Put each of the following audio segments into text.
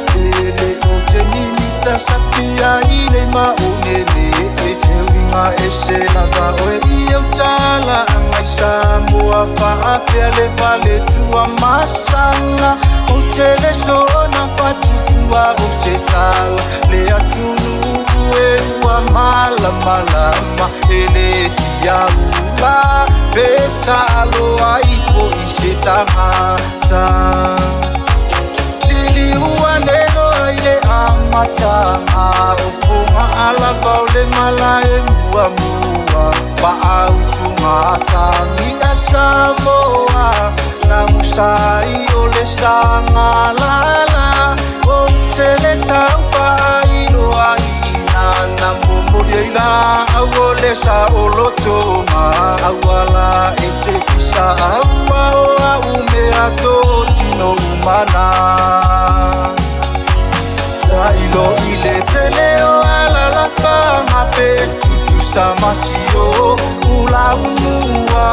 pele o te mimita sapia i le maonele e uiga ese lava oe i au tala agai Samoa faapea le faletua masaga o te le soona fatufua o se tala le atunuu e ua malamalama e le fiaula pe taalo ai fo'i se tagata liliu ane loa i le amataga o foga alava o le malae muamua faautugatagi a Samoa lagusai o le sagalala o tele taufaailoaina na momoli ai laau o le saolotoga auala e te pisa aua o au mea totino umana tailo i le tele o alalafaga pe tutusa masio ulaumua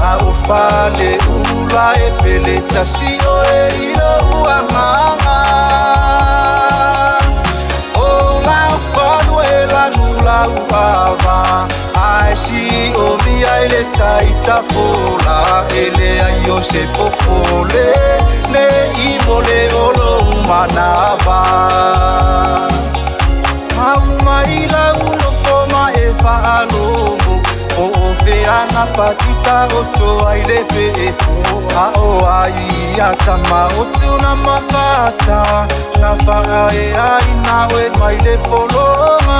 a o fale ula e pele tasi o e ilo uagaga o lau falue lanu lau ava ae si o mia i le taitafola e leai o se popole le i mo le olo manava au mai lau nofo ma e faalogo o ofeana patita o toa i le feepo a o ai ia tama o tuna mafata na faae ai na oe mai le pologa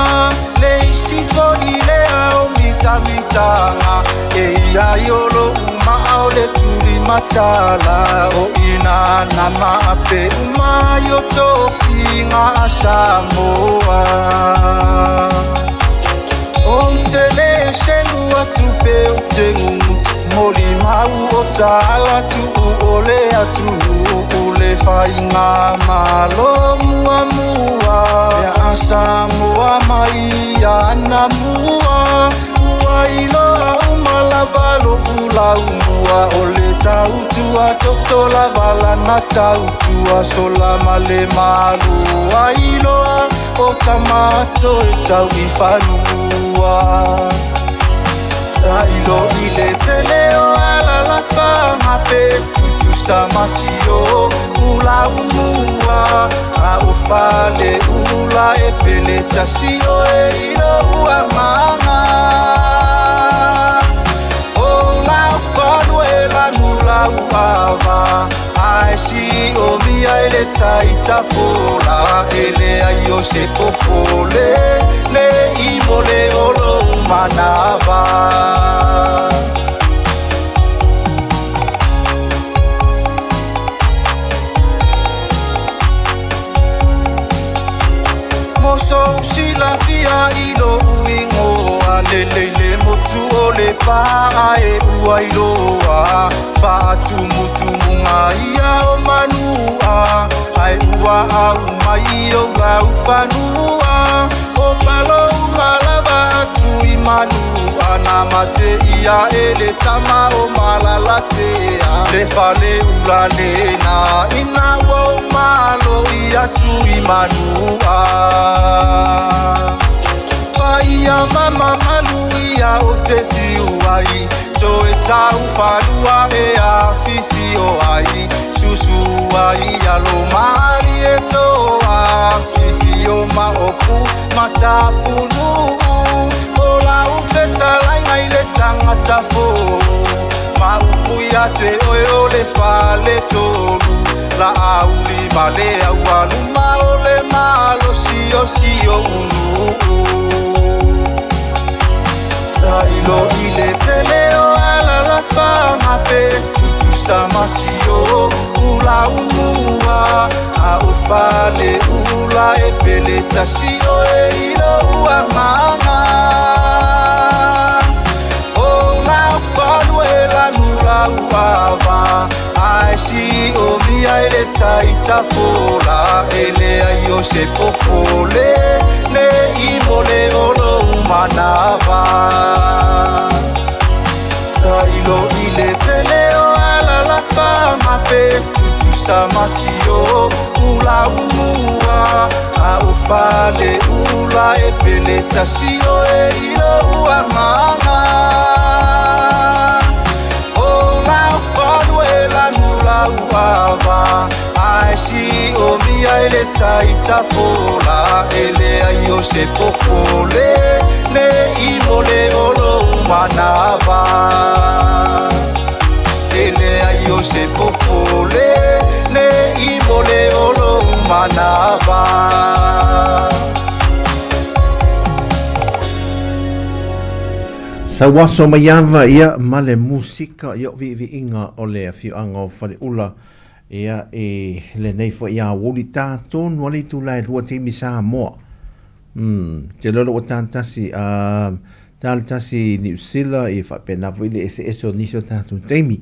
le isi fo'i lea o mitamitaga e ia i o lo'u maa o le tulimatala o ina na maape umai o tofiga a Samoa o te le selu atu pe o te gumutu molimau o taala tuu o le atunuu le faiga malo muamua ia a Samoa mai ana mua ua iloa uma lava lo'u laumua o le tautua toto lava lana tautua sola ma le malo ailoa o tamato e tau i fanua tailo i le tele o alalafaga pe tutusa masio ulaumua a o fale ula e pele tasi o e ilo uagaga o lau falue lanu lau ava ae si o mia i le taitafola e leai o se popole le i mo le olo manava. Moso silafia i lo'u igoa lelei le motu o le paa e ua iloa faatumutumuga ia o manua ae ua au mai o lau fanua o palo malava atu i manua na mate ia e le tama o malalatea le fale ula lena ina ua o malo ia tu i manua paia mama malu ia o te tiu ai toe tau falua e a fifi o ai susu ai alo mari e toa fifi o maopu matapunu o lau fetalaiga i le tagata fou maupu ia te oe o le fale tolu la aulima le aualuma o le malosiosio unuu tailo i le tele o alalafaga pe tutusa masio ulaumua a o fale ula e pele tasi o e ilo uagaga o lau falue lanu lau ava ae si o mia i le taitafola e leai o se popole le i mo le olo manava tailo i le tele o alalafaga pe tutusa tamasio ula umua a o fale ula e pele tasio e ilo ua manga o la falue la nula uava ai si o mia ele taita fola ele ai o se popole le imole olo manava ele ai o se popole le imole olo manava. Sauaso mai ava ia ma le musika ia o viiviiga o le afioaga o Faleula ia i lenei foi aoauli tatonu a le itula e 2 taimi Samoa. Te lolo ua tatasi a tasi Niu Sila ia faapena foi le eseese o nisi o tatou taimi.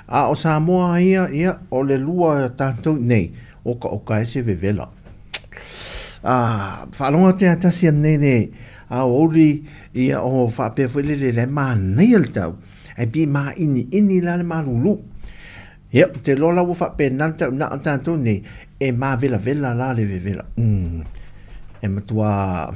A o Samoa ia ia o le lua tatou nei o ka o ka ese vevela. A faalogo te atasi nei le aoauli ia o faapea foi le le manaia le tau ai pi ma ini ini la le malulu. Ia te lola ua faapena le tau na o tatou nei e mavela vela la le vevela. E matua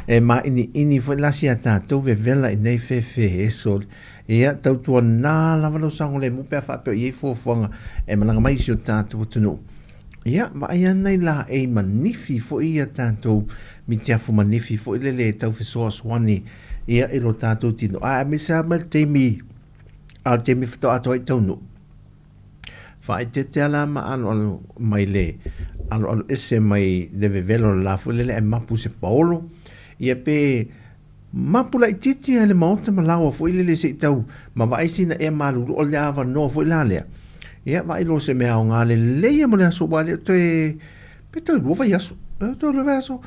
e ma ini ini foi la sia tatou vevela i nei fefe eso. Ia tautua nā lava lo sango le mu pe faapea i fuafuaga e malaga mai si o tatou atunuu. Ia vaai ana i la e manifi foi ia tatou mitiafu manifi foi le le tau fesoasoani ia i lo tatou tino. A aemaise lava mai le taimi a le taimi faatoa atoa ai taunuu. Faaeteete la ma aloalo mai le aloalo ese mai le vevelo le la foi lele ae mapu se paolo. Ia pe mapu laitiiti ai le maota ma laua foi lele se i tau ma vaai sina ea malulu o le avanoa foi la lea. Ia vaai lo se mea aoga lelei mo le aso ua le toe pe toe 2 vaiaso. Toe 2 vaiaso.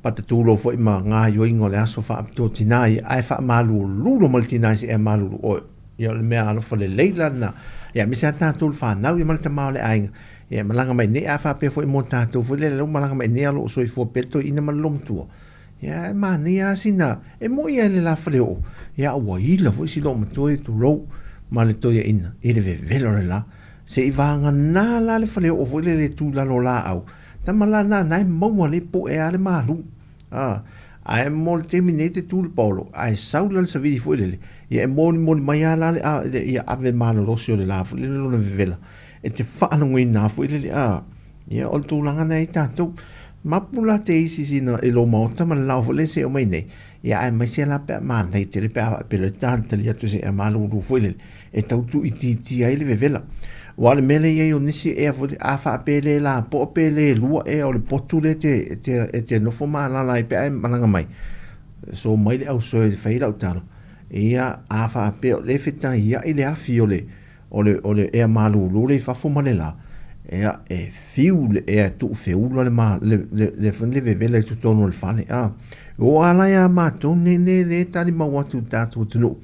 Patatulo foi ma gaoioiga o le aso faapitoa tinā ia ae faamalululo ma le tinā i se ea malulu oe. Ia o le mea alofa lelei lana. Ia aemaise lava tatou le fanau ia ma le tamā o le aiga. Ia malaga mai nei a faapea foi mo tatou foi lele lau malaga mai nei a loo soifua pea le toeaina ma le lomatua. Ia e manaia lava sina e moi ai le la faleoo. Ia ua ila foi si loomatua ia tulou ma le toeaina i le vevelo le la. Se i vagana la le faleoo foi lele tu lalo laau. Tama la na na e maua le po e a le malu. Ae mo le taimi nei te tu le paolo ae sau la le savili foi lele. Ia e moli moli mai a la le a ia ave malolosi o le la foi lele lona vevela. E te faalogoina foi lele a. Ia o le tulaga na i tatou. Mapu la te isi sina e lo maota ma le lao foi le se o mai nei. Ia ae mai se la pe manai tele pe a pe le tantali atu se a malulu foi lele. E tau tu itiiti ai le vevela. Ua le mele ia o nisi ea foi a faapele la po pele lua ea o le potu le te te te nofo malala ai pe ai malaga mai. So mai le au soe fai lau talo. Ia a faapea o le fetai ia i le afi o le o le o le ea malulu le fafo ma le la. Ea e fiu le ea tu feula le ma le le le le vevela i totonu o le fale. A o ala ia matou ne ne le tali mau atu tatou atunuu.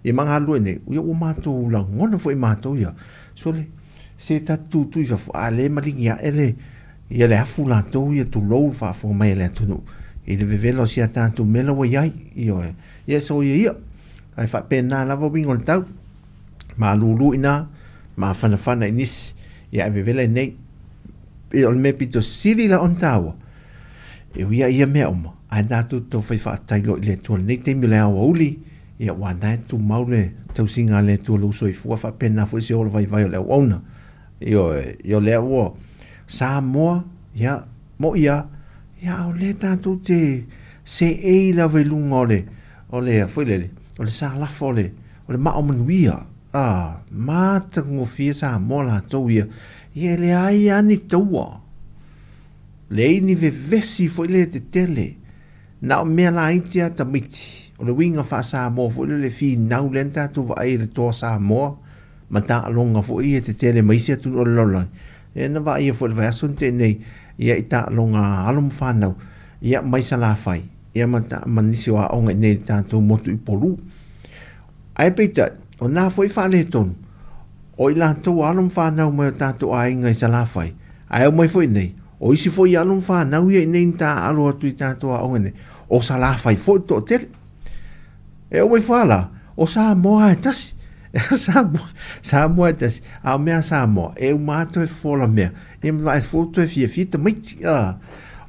Ia magalue nei, ia ua matou lagona foi matou ia. So le se tatu tu i fafo a le maligi ae le ia le afu latou ia tulou le faafofoga mai a le atunuu. I le vevela o si a tatou mea ua iai. Ioe. Ia so ia ia. Ae faapena lava uiga o le tau. Malulu ina, mafanafana i nisi. Ia ae vevela i nei. E o le mea pito sili la ona taua. E uia ia mea uma. Ae tatou tau fai faatailo i le Atua lenei taimi o le aoauli. Ia ua na e tumau le tausiga a le Atua lou soifua faapena foi se ola vaivai o le auauna. Ioe, ia o lea ua Samoa, ia, mo ia, ia o le tatou te seei lava i luga o le, o le, foi lele, o le salafo o le, o le mao manuia. A, matagofie Samoa latou ia, ia e leai lava ni taua. Leai ni vevesi foi le tetele. Na o mea laiti lava tamaiti. O le uiga faa-Samoa foi le finau lea na tatou vaai i le toa Samoa ma taaloga foi ia tetele mai isi atunuu o le lalolagi. Ia na vaaia foi le vaiaso na tea nei ia i taaloga alo ma fanau ia mai Salafai ia ma, ma nisi o aoga i nei tatou motu i Upolu. Ae peitai, o nā foi faaletonu, o i latou alo ma fanau mai o tatou aiga i Salafai, ae omai foi nei, o isi foi alo ma fanau ia i nei na taaalo atu i tatou aoga nei, o Salafai foi le toatele. E omai fua la, o Samoa e tasi. Samoa, Samoa e tasi, a o mea Samoa, e uma atu e fola mea, ia ma vae fou toe fiafia tamaiti, a.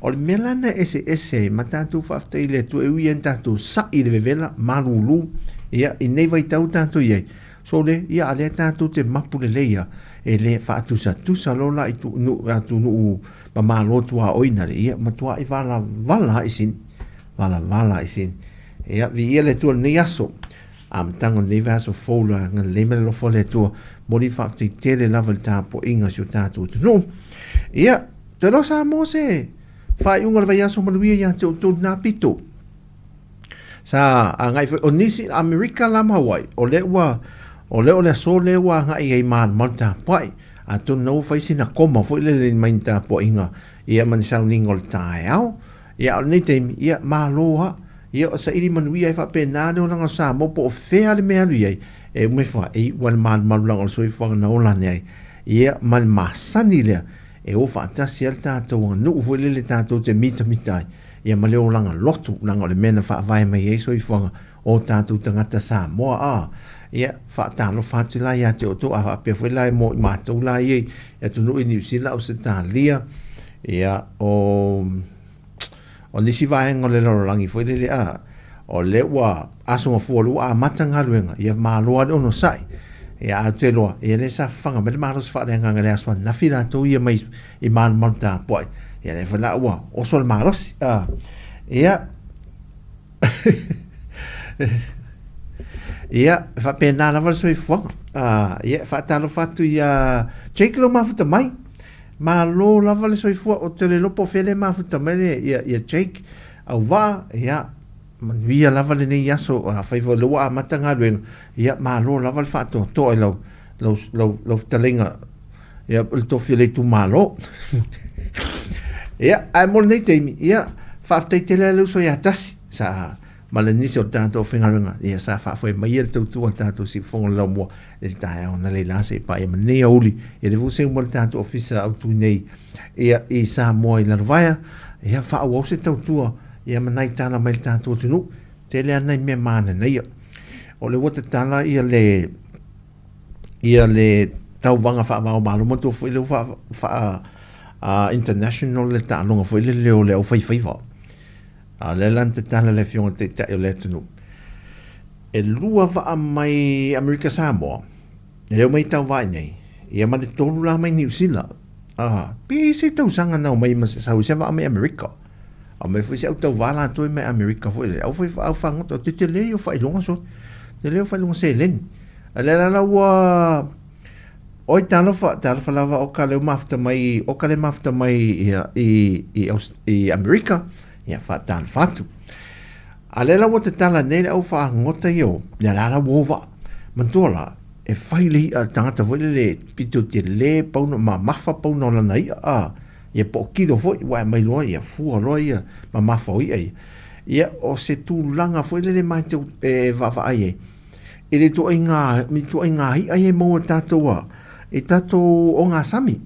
O le mea la na eseese ai ma tatou faafetai i le Atua e ui ai na tatou sa'i i le vevela, malūlū, ia, i nei vaitau tatou i ai, sole, ia, a lea tatou te mapu lelei a, e le faatusatusa loa la i tu, nu, atunuu ma malo tuaoi na le, ia, matua'i valavala ai sini, valavala ai sini. Ia, viia le Atua i lenei aso. Amataga o lenei vaiaso fou la agalelei mai le alofa o le Atua, momoli faafetai tele lava i le tapuaiga a si o tatou atunuu. Ia, toe loa Samoa se faaiuga o le vaiaso manuia ia te outou lena pito. Sa agai foi, o nisi Amerika la ma Hawaii, o lea ua, o lea o le aso lea ua agai ai malumalu tapuai. Atonu na ua fai sina koma foi lele mai ni tapuaiga ia ma ni sauniga o le taeao. Ia, a o lenei taimi, ia, malo lava. Ia, o saili manuia ai faapena le olaga o Samoa po o fea le mea alu i ai, e uma ifo lava, e iu lava i le malumalu laga o le soifuaga na ola ane ai. Ia, ma le masani lea, e o faatasi ai le tatou aganuu foi lele tatou te mitamita ai, ia ma le olaga lotu, leaga o le mea na faavae mai ai soifuaga o tatou tagata Samoa. A, ia, faatalofa atu la ia te outou, a faapea foi la mo i matou la ia i atunuu i Niu Sila, Ausetalia, ia, o, o nisi vaega o le lalolagi foi lele, a, o lea ua aso gafua lea ua amata galuega, ia malo lava le onosai. Ia, a te loa, ia lea sa fafaga mai le malosi faaleagaga i le aso ananafi latou ia mai i malumalu tapuai. Ia lea foi la ua oso le malosi. A, ia, Ia, e faapena lava le soifuaga. Ia, e faatalofa atu iā Jake lou mafuta mai. Malo lava le soifua, ou te le iloa po o fea lea e mafuta mai le, ia, ia Jake Auvaa, ia, manuia lava lenei aso, afai foi o lea ua amata galuega, ia, malo lava le faatoatoa i lau, lau, lau, lau fetalaiga, ia, le tofi o le itumalo. Ia, ae mo lenei taimi, ia, faafetai tele lava le uso ia Tasi, sa, ma le nisi o le tatou aufaigaluega, ia, sa faafoe mai ia le tautua a le tatou siufofoga o le laumua i le taeao analeila seia paia ma lenei aoauli. Ia, lea foi ua seu mai le tatou ofisa autu nei, ia, i Samoa i Lalovaea, ia, faaauau se tautua, ia, ma nai tala mai le tatou atunuu. Tele lava nai mea mananaia. O lea ua tatala ia le, ia le tauvaga faava-o-Malo, manatua foi lea ua faa, faa international le taaloga foi lele o le aufaifaiva. A o lea la na tatala le Afioga i le Taitai o le atunuu, e lua vaa mai Amerika Samoa, e omai tauva i inei, ia ma le tolu la mai Niu Sila. A, pe i ai se tausaga na omai ma sau ai se vaa mai Amerika. A omai foi se au tauva latou mai Amerika foi lele, au foi au fagota, o tetele ia o faailoga sole, tele o faailoga seleni. A lea la la ua Oi talofa, talofa lava o ka leo mafuta mai, o ka le mafuta mai ia, i, i, i Amerika, ia faatalofa atu. A lea la ua tatala nei le au faagota ia o, lea la la ua ova. Manatua la, e fai le i'a tagata foi lele pito tele pauna, mamafa pauna o lana i'a, a, ia po o kilo foi, ua e mai loa ia, fua loa ia mamafa o i'a ia. Ia, o se tulaga foi lele matou e vaavaai ai, I le ituaiga, ituaiga i'a ia e maua e tatou a, i tatou ogasami.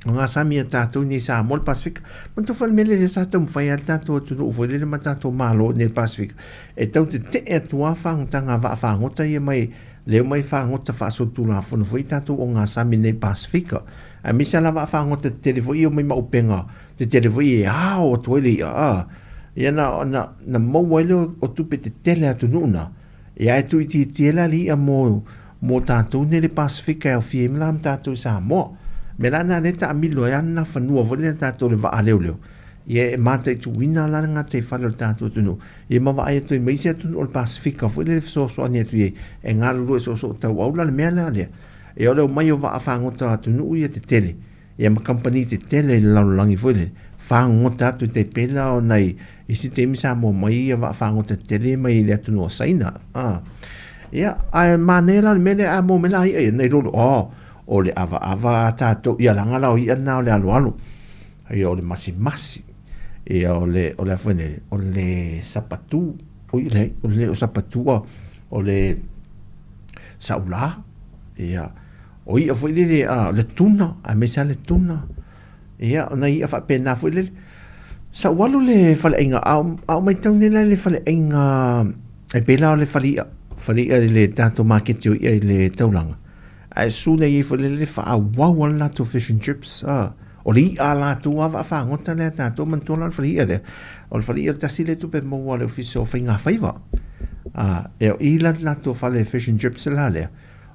Ogasami a tatou nei Samoa le Pasifika. Manatua foi le mea lea sa taumafai ai le tatou atunuu foi lele ma tatou Malo nei le Pasifika, e tau tetee atu lava fagotanga vaa fagota ia mai lea mai fagota faasolitulafono foi i tatou ogasami nei Pasifika. Aemaise lava la vaa fagota tetele foi ia mai ma upega tetele foi e ao atu ai le i'a, a, ia na, na, na maua ai lea o tupe tetele a atunuu na, ia ae tuuitiitia la le i'a mo, mo tatou nei le Pasifika e aofia ai ma la ma tatou i Samoa. Mea la na lea taamilo ai a na fanua foi lea tatou le vaa leoleo, ia e mataituina la le gataifale o le tatou atunuu, ia ma vaai atu ai ma isi atunuu o le Pasifika foi lea e fesoasoani atu i ai, e galulue soosootauau la le mea la lea. Ia o le omai o vaa fagota atunuu ia tetele, Ia ma kamupani tetele i le lalolagi foi lele, fagogota atu i tai pela o nai isi taimi sa moa mai ia vaa fagota tetele mai le atunuu o Saina. A. Ia, ae manaia la le mea lea a moa mai la i'a ia, nai lolo, oh, o le avaava a tatou, ia laga la o i'a na o le aloalo. Ia o le masimasi, ia o le, o le a foi nei, o le sapatu, oi leai, o le o sapatu, o le saula, ia, O i'a foi lele, a, o le tuna, aemaise lava le tuna. Ia, o nai i'a faapena foi lele. Sa ou alu i le faleaiga, a o, a o matau nei la i le faleaiga, e pei la o le fale i'a, Fale i'a i le tatou maketi o i'a i le taulaga, ae su nei ai foi le le faaauau a le latou fish and chips, a. O le i'a a latou a vaafagota lea tatou manatua la o le fale i'a lea, o le fale i'a tasi lea tupe maua a le Ofisa o Faigafaiva. A, e o i la le latou fale fish and chips la lea,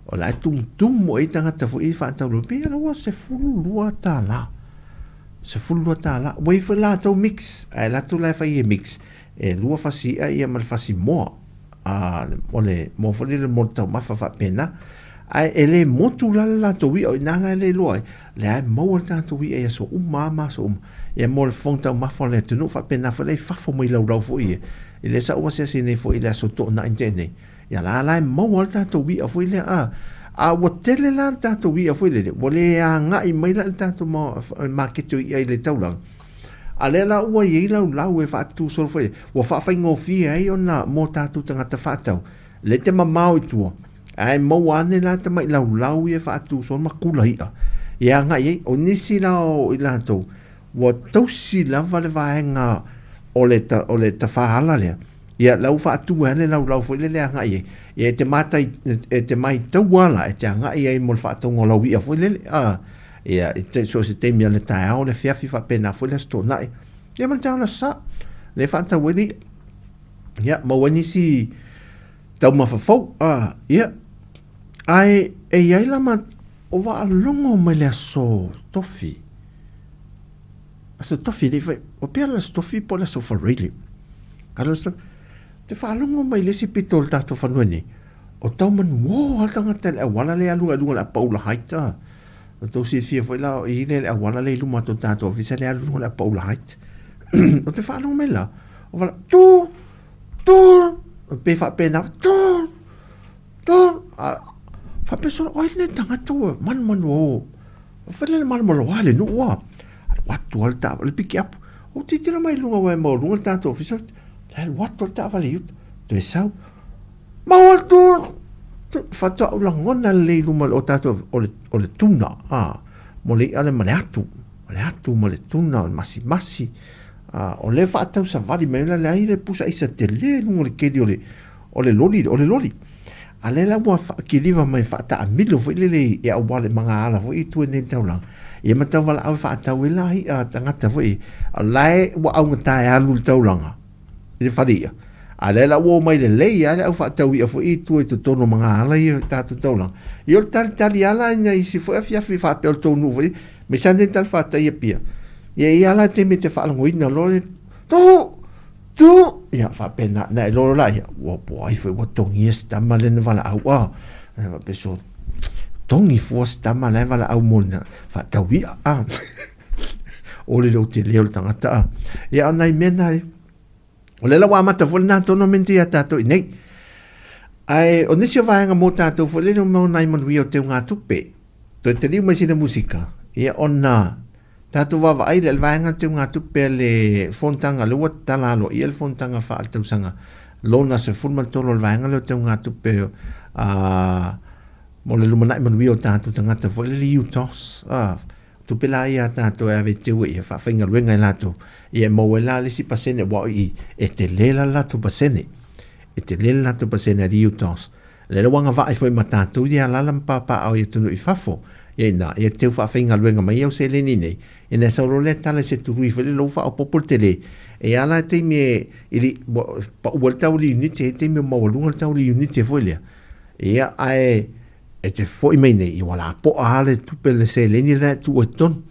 o la e tumutumu ai tagata foi i faatau loa, pei la ua $12. $12. Ua i foi latou mix, ae latou la e fai e mix, e lua fasi i'a ia ma le fasi moa. A, o le moa foi lele mo le taumafa faapena. Ae e le motu la le latou i'a, o i ina la e le iloa ai, lea e maua le tatou i'a i aso uma lava ma aso uma. Ia mo le fofoga taumafa o le atunuu faapena foi la i fafo mai laulau foi ia. I lea sa ou asiasi nei foi i le aso Toonai na tea nei, ia la la e maua le tatou i'a foi lea a. A ua tele la le tatou i'a foi lele, ua le agai mai la i le tatou maketi o i'a i le taulaga. A lea la ua i ai laulau e faatutu solo foi, ua faafaigofie ai ona mo tatou tagata faatau, lea te mamao i tua, ae maua ane la tamai laulau ia e faatutu solo ma kula i'a e agai ai. O nisi la o i latou, ua tausi lava le vaega o le, ta, o le tafaala lea, ia la ua faatu ai le laulau foi lele e agai ai. Ia e te matai, e te maitaua la, e te agai ai mo le faatauga o lau i'a foi lele, a. Ia, i te, so o se taimi o le taeao, le afiafi faapena foi le Aso Toonai. Ia ma le taeao le Aso Sa. Le faatau ai le i'a. Ia, maua ai nisi taumafa fou. A, ia, ae e i ai la ma, o faalogo mai le Aso Tofi. Aso Tofi le fai, o pea le Aso Tofi po o le Aso Faraile. A le Aso, te faalogo mai le isi pito o le tatou fanua nei, o tau manuō lava le tagata i le auala lea e alu ai i luga o le Apaula Height. A. O tou silafia foi la, o i le auala lea i luma atu o le tatou ofisa lea e alu i luga o le Apaula Height. O te faalogo mai la, o vala, tū, tū, pe faapena, tū, tū, a, faapea solo, o ai lenei tagata ua manumanu o, o fai le malomaloa le nuu a. Alu atu lava le taavale, le pikiapu. Ou tilotilo mai i luga aua e maualuga le tatou ofisa, alu atu lava le taavale i uta, toe sau, Mau atu faatoa ou lagona lelei i luma o tatou o le, o le tuna, a, mo le i'a lea ma le atu, o le atu ma le tuna, o le masimasi, a, o lea faatau savali mai la leai le pusa aisa tele i luga o le keli o le, o le loli, o le loli. A lea la ua kiliva mai faataamilo foi lele i auala i magaala foi i tua i nei taulaga. Ia ma tau valaau e faatau ai la i'a tagata foi, o la e ua augata e alu i le taulaga. i le fale i'a. A lea la ua omai lelei lava le au faatau i'a foi i tua i totonu o magaala ia i tatou taulaga. Ia o le talitali lava la i nai isi foi afiafi faapea o le tou nuu foi, mai Sunday talafatai Apia. Ia e i ai lava la taimi e te faalogoina loa le tu! Tu! Ia faapena, na e loa la ia, ua po ai foi ua togia si tama lea na valaau a. Faapea so, togi fua si tama la e valaau mo le faatau i'a a. O le leo tele o le tagata a. Ia o nai mea na e. O lea la ua amata foi lena tournament ia tātou i nei. Ae o nisi o vaega mō tātou foi lele o mau nai manuia o teugatupe. Toe te liu mai sina musika. Ia ona tātou vaavaai le vaega teugatupe a le fonotaga le ua tatala aloaia le fonotaga faaletausaga lona 13 o le vaega lea o teugatupe a mo le lumanai manuia o tātou tagata foi lele UTOS. Ah, Tupe la ia a tātou e ave teu e ia faafaigaluega e latou, ia e maua ai la le isi pasene aua o i e tele la le latou pasene. E tele le latou pasene a le UTOS. Lea la ua agavaa ai foi ma tātou ia alaala ma papaaao i atunuu i fafo. Ia ina, ia teu faafaigaluega mai au seleni nei, ina e sau loa lea tala i se tului foi lele ua faaopoopo le tele. E a la le taimi e, i le, ua pau ai le tau o le iunite, e taimi e maualuga le tau o le iunite foi lea. Ia, ae E te foi mai nei, ia ua lapoa lava le tupe le seleni lena e tuu ai totonu.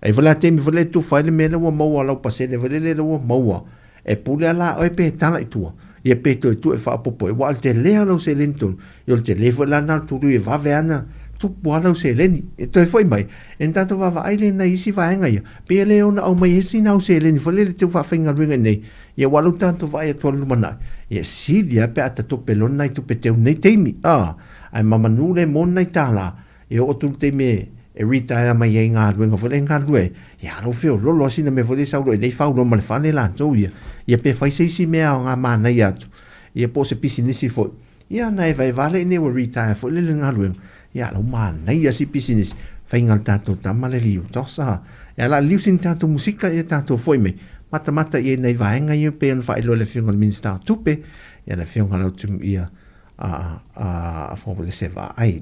Ai foi la taimi foi lea e tufa ai le mea lea ua maua lau pasene foi lele lea ua maua. E pule lava la oe pe tala i tua, ia pe toe tuu e faaopoopo ai. Aua o le tele o lau seleni tonu, ia o le tele foi la lena o le tului e vave lava ona tupu lava lau seleni. E toe foi mai, e na tatou vaavaai lea i nai isi vaega ia, pei e le ono aumai ai sina au seleni foi lele e teu faafaigaluega i inei. Ia aua lou tatou vaai atu i le lumanai, ia sili lava pe a tatope loa nai tupe teu nei taimi. A! Ae mamanu le moni nai tālā, e oo atu le taimi e retire mai ai i galuega foi lea e galulue ai, ia alo feololo lava sina mea foi lea e sau loa i nei fau loa ma le fale latou ia. Ia pe fai se isi mea aoga manaia atu, ia po o se pisinisi foi. Ia na evaeva lea ina ua retire foi lele galuega, ia alo manaia si pisinisi, faiga le tatou tama le liu tosa. E ala liu sina tatou musika ia tatou foi mai, matamata i ai nai vaega ia pei ona faailoa e le Afioga i le Minisita o Tupe, ia le Afioga Lautumu ia. a a fo le se vaai.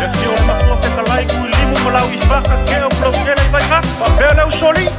E afio le matua fetalai Tuilimu ma lau Ifaka Keo Pulautele i Vaitafe faapea le Usoalii.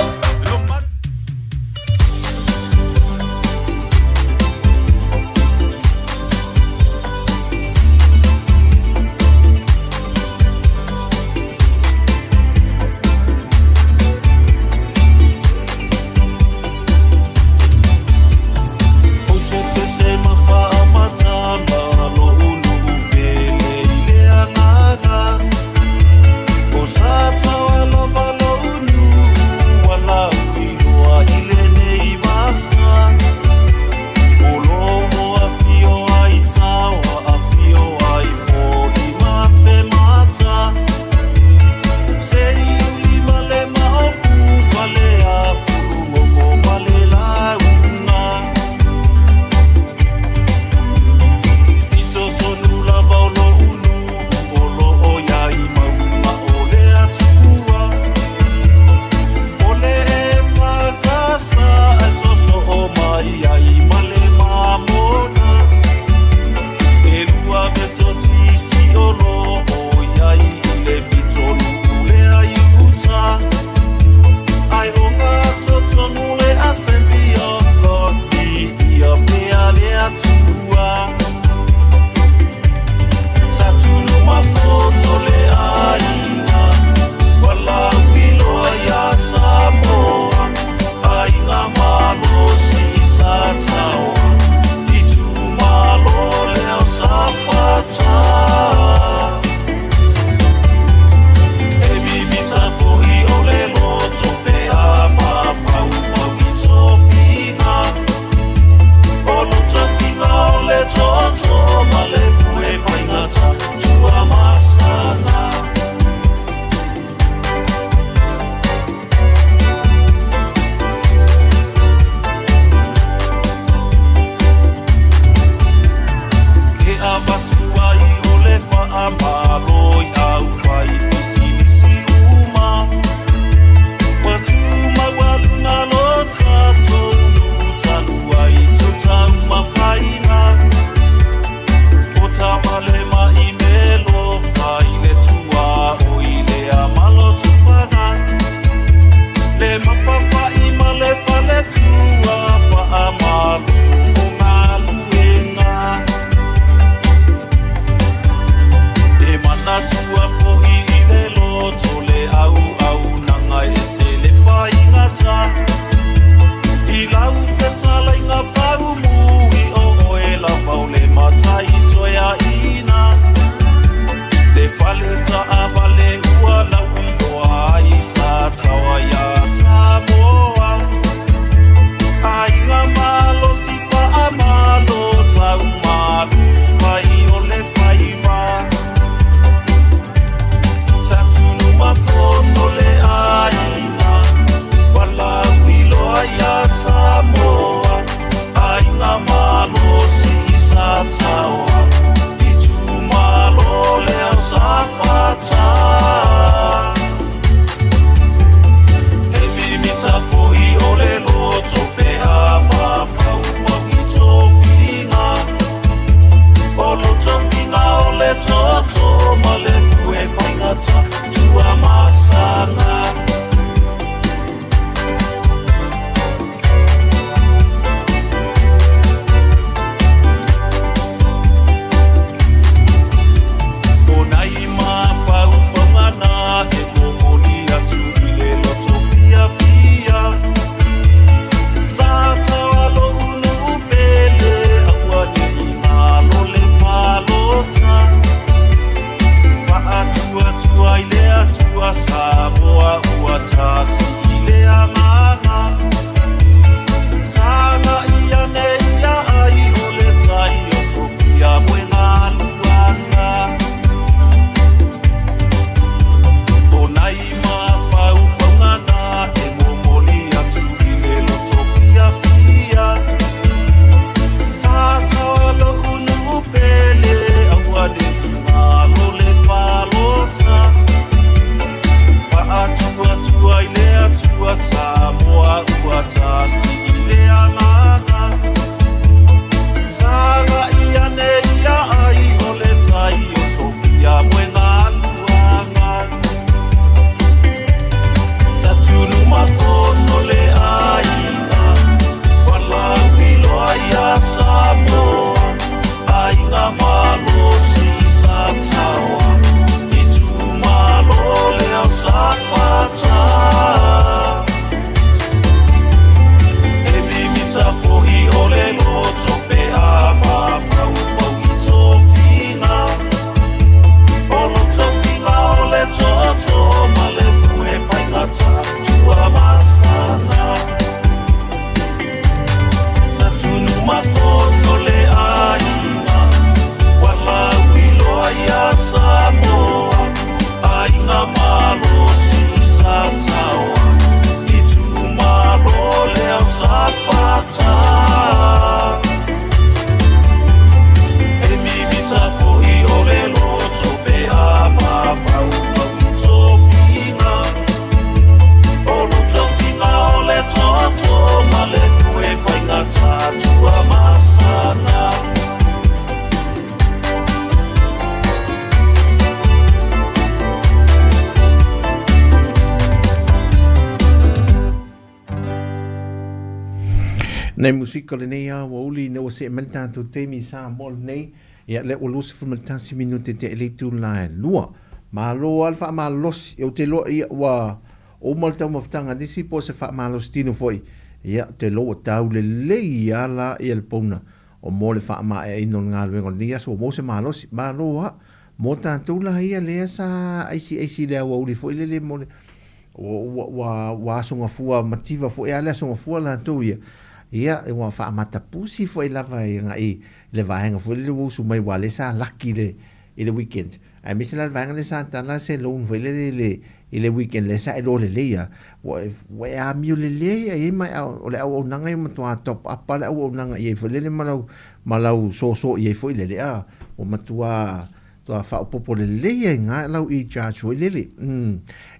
Nei musika lenei aoauli ina ua see mai le tatou taimi i Samoa lenei, ia lea ua 21 minute tea i le itula e lua. Malo lava le faamalosi, ou te iloa ia ua uma le taumafataga a nisi po o se faamalosi tino foi, ia ou te iloa ua tau lelei lava la ia le pouna o mo le faamaeaina o le galuega o lenei aso ua maua se malosi. Malo lava mo tatou la ia lea sa aisiaisi i le aoauli foi lele mo le ua asogafua mativa foi lava le asogafua latou ia, ia ua faamatapusi foi lava i agai le vaega foi lele ua usu mai aua lea sa laki i le i le weekend. Aemaise la le vaega lea sa tala se loan foi lele i le i le weekend lea sa e iloa lelei lava, ua e amio lelei lava i ai ma o le auaunaga ia ua matua top up lava le auaunaga i ai foi lele ma lau ma lau soso i ai foi lele, a ua matua Ua faaopoopo lelei ai gā lau e-charge foi lele.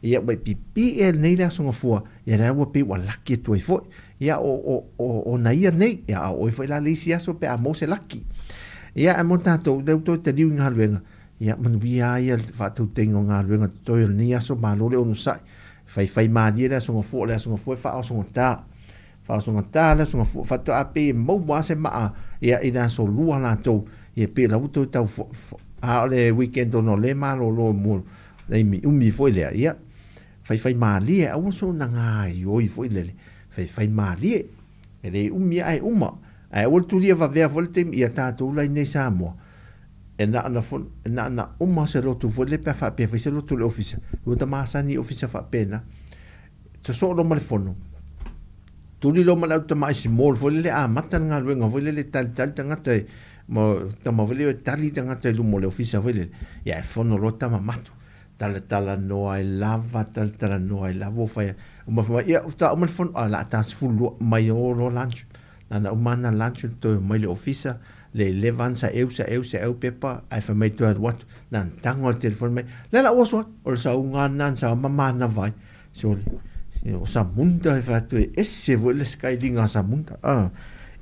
Ia ua e pipii e lenei le aso gafua, ia lea ua pei ua laki atu ai foi. Ia o, o, o, o na ia nei, ia a o oe foi la le isi aso pe a maua se laki. Ia ae mo tatou, lea ua toe taliu i galuega, ia manuia ai ia le faatautaiga o galuega totoe o lenei aso, malo le onosai. Faifai malie le aso gafua, o le aso gafua e faaosogata. Faaosogata le aso gafua, faatoa pei e maua lava se maa ia i le aso lua latou, ia pei o la ua toe tau a o le weekend ona o lea e malolo mo taimi umi foi lea, ia faifaimalie, aua soona gaioi foi lele, faifaimalie, e le umi lava ae uma, ae aua le tulia vavea foi le taimi, ia tatou la iinei i Samoa, e na ona e na ona uma se lotu foi lele pe a faapea e fai se lotu i le ofisa, ua ta masani i ofisa faapena, sosoo loa ma le fono, Tuli loa ma le au tamai small foi lele amata le galuega foi lele talitali tagata e ma tama foi lele e tali tagata i luma o le ofisa foi lele ia e fono loa tama matu talatalanoa ai lava talatalanoa ai lava ua fai uma fai mai ia faatoa uma le fono a o le a ta 12 mai o loa lunch na ona uma lava na lunch toe omai i le ofisa le 11 sa eu sa eu sa eu pepa ae fai mai toe alu atu na ona tago lava le telefoni mai le la ua oso atu o le sauga lena na sauma manava ai Sole, o Samunda e fai atu e ese foi le skylinga a Samunda. Ah.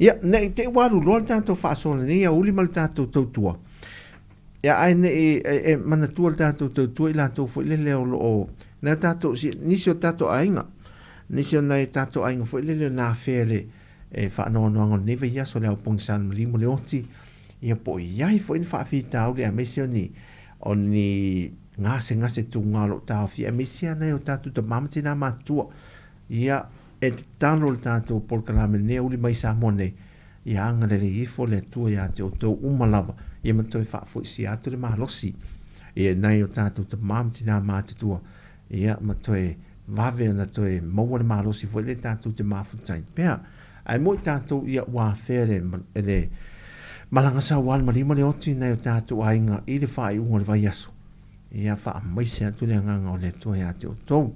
Ia, nei te i ua alu loa le tatou faasoa lenei aoauli ma le tatou tautua. Ia, ae nei e, e manatua le tatou tautua i latou foi lele o lo o, nai o tatou, si, nisi o tatou aiga, nisi o nai tatou aiga foi lele o na afea le e faanoanoaga o lenei vaiaso le ao pogisa le maliu ma le oti, ia po o i ai foi ni faafitauli aemaise o ni, o ni gasegase tuga o lo o taofia aemaise lava nai o tatou tama ma tina matutua. Ia, e tatalo le tatou polokalame lenei aoauli mai Samoa nei, ia agalelei ifo le Atua ia te outou uma lava, ia ma toe faafoisia atu le malosi i nai o tatou tama ma tina matutua, ia ma toe vave ona toe maua le malosi foi lea tatou te mafuta ai pea. Ae mo i tatou ia ua afea le, le malaga sauā le maliu ma le oti nai o tatou aiga i le faaiuga o le vaiaso. Ia faamaise atu le agaga o le Atua ia te outou.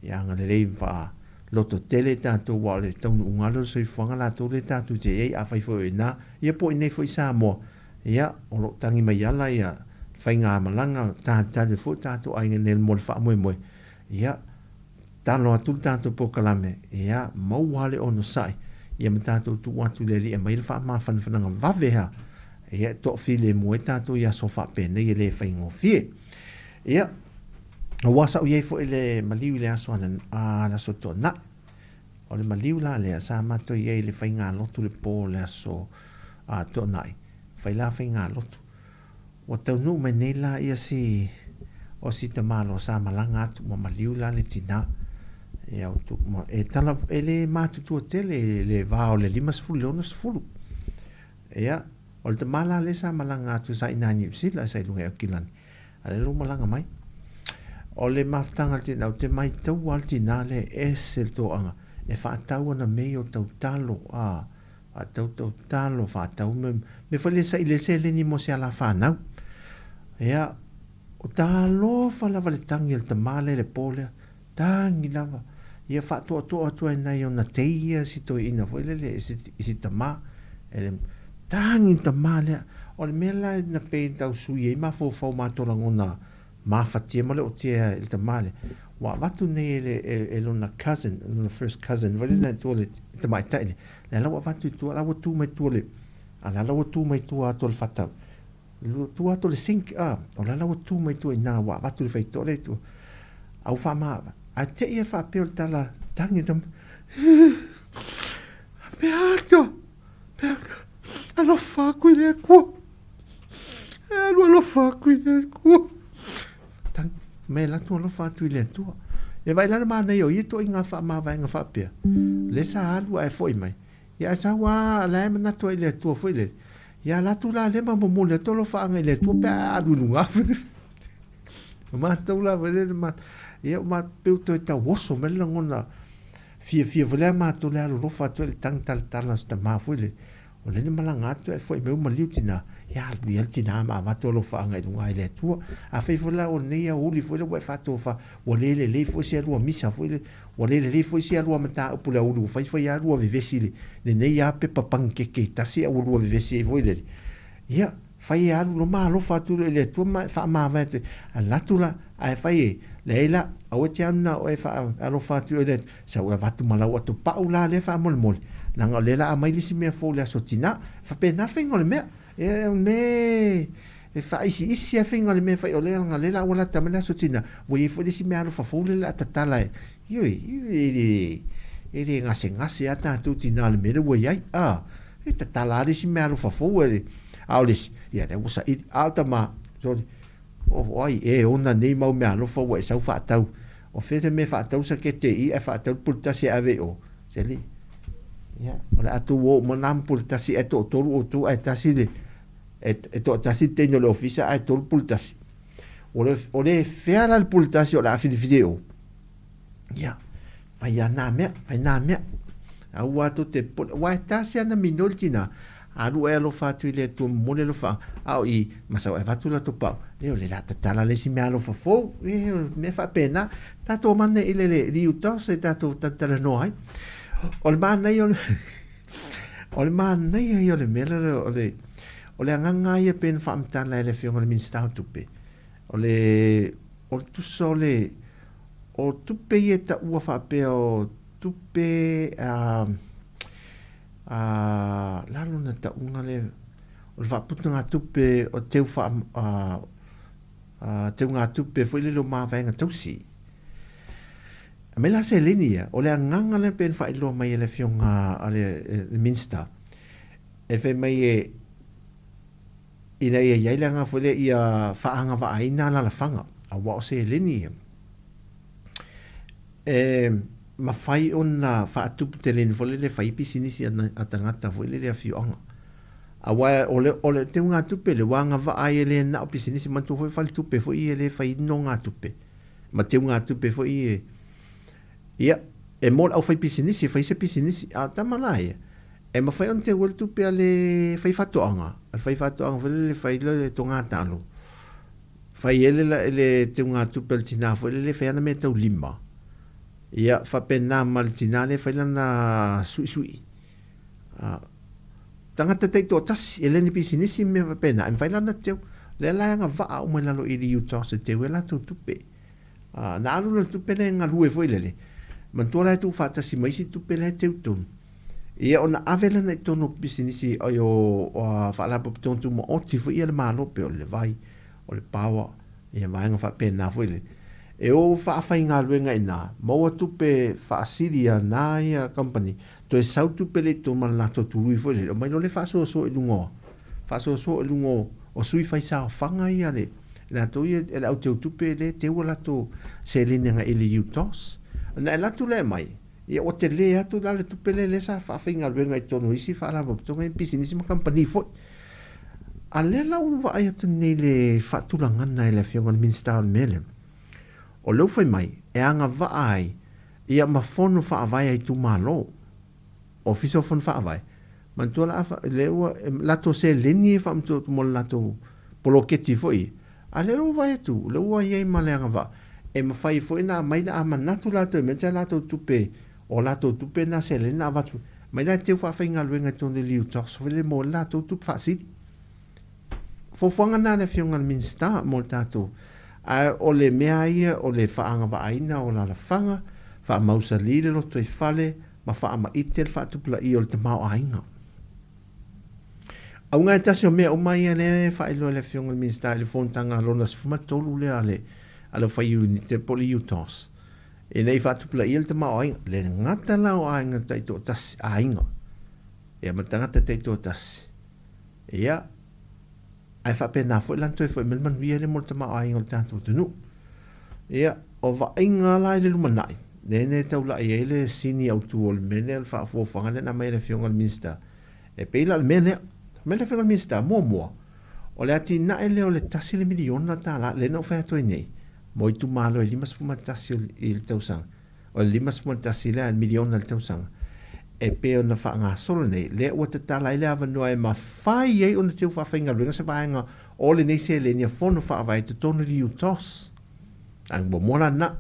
Ia agalelei ma faa loto tele tatou aua o le taunuuga lea o le soifuaga latou lea tatou te i ai afai foi o i ina ia po o i inei foi i Samoa. Ia o lo o tagi mai ala ia faigamalaga talitali foi tatou aiga nei mo le faamoemoe. Ia Talo atu le tatou polokalame, ia maua le onosai, ia ma tatou tuu atu i le Alii e aumai le faamafanafanaga vave lava, ia e toafilemu ai tatou i aso faapenei e le faigofie. Ia, aua sa ou i ai foi i le maliu i le aso ana, a, le aso Toonai. O le maliu la lea, sa matou i ai i le faigalotu i le po o le aso a, Toonai, fai la faigalotu. Ua taunuu mai nei la ia si o si tamaloa sa malaga atu ua maliu la le tina. Ia o tu, ma, e tala, e le matutua tele le va o le 50 i le 60. Ia, o le tama la lea sa malaga atu sa i ina i Niu Sila, sa i luga i Aukilani. A lea ua malaga mai. O le mafutaga a le tina, ou te maitaua lava le tina lea e ese le toaga, e faatau ana mea ia o tautalo, a, Faatau tautalo, faatau me, me foi le saili ai seleni mo se ala fanau. Ia, o talofa lava le tangi a le tama lea i le po lea, tangi lava. Ia faatoatoa atu ai nai ona tei ia si toeaina foi lele i si, i si tama. E le, tangi le tama lea. O le mea la na pei tau sui ai mafaufau ma tau lagona mafatia ma le ootia i le tama lea, ua avatu nei e le e lona cousin, lona first cousin foi lea i tua le tamaitai lea, lea la ua avatu i tua, la ua tu mai tua le, a la la ua tu mai tua atu o le fata, tua atu o le sink, a, o la la ua tu mai tua i ina ua avatu le faitoa lea i tua. A ua faama, ae te i e faapea o le tala tagi tama, Peato, Peato, alofa aku i le Atua. E alu alofa aku i le Atua. Tagi, me latou alofa atu i le Atua. E vaai la le manaia o ia ituaiga faamavaega faapea, lea sa alu ae foi mai. Ia ae sau lava la e manatu ai i le Atua foi lele. Ia latou la lea ma momoli atu alofaaga i le Atua pe a alu i luga. O matou la foi lele ma ia o matou pei ua toe tauoso mai le lagona fiafia foi lea matou le alolofa atu ai le tagi talatala o si tama foi lele. O lea na malaga atu ae foi mai ua maliu tina, ia alu ia le tina ma avatu alofaaga i luga i le Atua. Afai foi la o lenei aoauli foi lea ua e faatofa, ua le lelei foi se alua misa foi lele, ua le lelei foi se alua mataupu i le aoauli ua fai fai lava lua vevesi i lenei lava pepa panikeke e tasi ae ua lua vevesi ai foi lele. Ia, fai e alu loa ma alofa atu loa i le Atua ma faamavae atu ai. Alu atu la, ae fai e, leai la, aua e te alu na o e faalofa atu i le Atua, sau e avatu ma lau atopau la lea faamolemole, leaga o lea la aumai le isi mea fou i le aso tina. E faapena faiga o le mea. E, o le mea e faaisiisi lava faiga o le mea e fai, o lea leaga o lea la ua lata mai le aso tina, ua i ai foi le isi mea alofa fou lea o le a tatala e, ioe, e le, e le gasegase lava tatou tina i le mea lea ua i ai. A, e tatala lava le isi mea alofa fou, e, a o le isi, ia lea ua saili. A o tama, sorry, O ai e ona nei mau meaalofa ua e sau faatau? O fea se mea e faatau sakete i ae faatau le puletasi e ave i o? Seli. Ia, o le a tou o uma na ma puletasi ae toatolu outou ae tasi le e toatasi le teine o le ofisa ae tolu puletasi. O le, o le fea la le puletasi o le a filifili e o? Ia, fai a nā mea, fai nā mea. Aua tou te popole, aua e tasi ana minoi le tina, alu e alofa atu i le Atua momoli alofa, a o i, ma sau e avatu latou pau, e o le la tatala le isi mea alofa fou, e o mea faapena, tatou omana i le le uta se tatou talatalanoa ai. O le manaia o le o le manaia ia o le mea lea o le o le agaga ia pei ona faamatala e le Afioga i le Minisita o Tupe, o le o le tusa o le O tupe ia e taua faapea o tupe a a la lona tauga lea o le faaputugatupe o teu faa a a teugatupe foi lele o mavaega tausi. Aumai la seleni ia, o le agaga lea pei ona faailoa mai e le afioga a le Minister, e fai mai e ina ia i ai le agaga foi lea ia faaagavaaina alalafaga, aua o seleni ia e mafai ona faatuputeleina foi lele e fai ai pisinisi a tagata foi lele afioaga. Aua o le, o le teugatupe lea ua agavaa ai e le na o pisinisi, manatua foi faletupe foi ia e le fai nogatupe ma teugatupe foi ia. Ia, e mo le aufaipisinisi e fai se pisinisi, a o tama la ia, E mafai ona teu ai le tupe a le faifaatoaga, a le faifaatoaga foi lele fai le toga talo, fai ai le, le teugatupe a le tinā foi lele fai ana mea taulima. Ia, faapena ma le tinā lea fai lana suisui. A, tagata taitoatasi, e le ni pisinisi ma mea faapena, e mafai la ona teu. Lea la e agavaa uma i lalo i le Utah se teu ai latou tupe. Ā, na alu la le tupe lea e galue foi lele, manatua la e tuufaatasi ma isi tupe la e teu tonu. Ia ona ave lana i totonu o pisinisi ai o Faalapotopotoga Tumaoti foi ia le Malo pei o le vai, o le power, ia vaega faapena foi lele. E o faafaigaluega i ina, maua tupe faasili a na ia kamupani, toe sau tupe lea i totonu ma le latou tului foi lele, omai loa lea faasoasoa i luga o, faasoasoa i luga o, o sui faisaofaga ia le, latou ia le au teutupe lea e teu a latou seleni agai i le UTOS. Ona e alu atu lea e aumai, ia ua tele atu la le tupe lea lea sa faafaigaluega i totonu o isi faalapotopotoga ia pisinisi ma kamupani foi. A lea la ua vaai atu nei i le faatulagaga e le Afioga i le Minisita o le mea lea, o lea ua fai mai e agavaa ai ia ma fono faavae a itumalo. Ofisa o Fono Faavae, manatua la a lea ua latou seleni e faamatuu atu mo le latou poloketi foi, a lea ua vaai atu, lea ua i ai ma le agavaa, e mafai foi ona aumai la a manatu latou e mea latou tupe, o latou tupe na seleni na avatu mai la e teu faafaigaluega i totonu o le UTOS foi lele mo le latou tupe faasili. Fuafuaga na a le Afioga i le Minisita mo le tatou. Ae o le mea ia o le faaagavaaina o alalafaga, faamausalī le lotoifale ma faamaite le faatupulaia o le tamaoaiga. Auga e tasi o mea uma ia lea e faailoa e le Afioga i le Minisita i le fonotaga lona 13 lea a le a le aufaiiunite po o le UTOS ina ia faatupulaia le tamaoaiga. Le gata la o aiga taitoatasi, aiga ia ma tagata taitoatasi, ia ae faapena foi la ona toe foi mai le manuia lea mo le tamaoaiga o le tatou atunuu. Ia, o vaaiga la i le lumanai, lea na taulai ai le sini autu o le mea lea, le faafuafuaga lea na aumai e le Afioga i le Minisita, e pei la o le mea lea. Fai mai le Afioga i le Minisita, muamua, o le atinae lea o le $1 le miliona, lea na ou fai atu ai nei, mo itumalo e 51 i le tausaga, o le 51 lea miliona i le tausaga, e pei ona faagasolo nei, lea ua tatala ai le avanoa e mafai ai ona teu faafaigaluega se vaega o lenei seleni a Fono Faavae i totonu i le UTOS. Ae muamua la lena.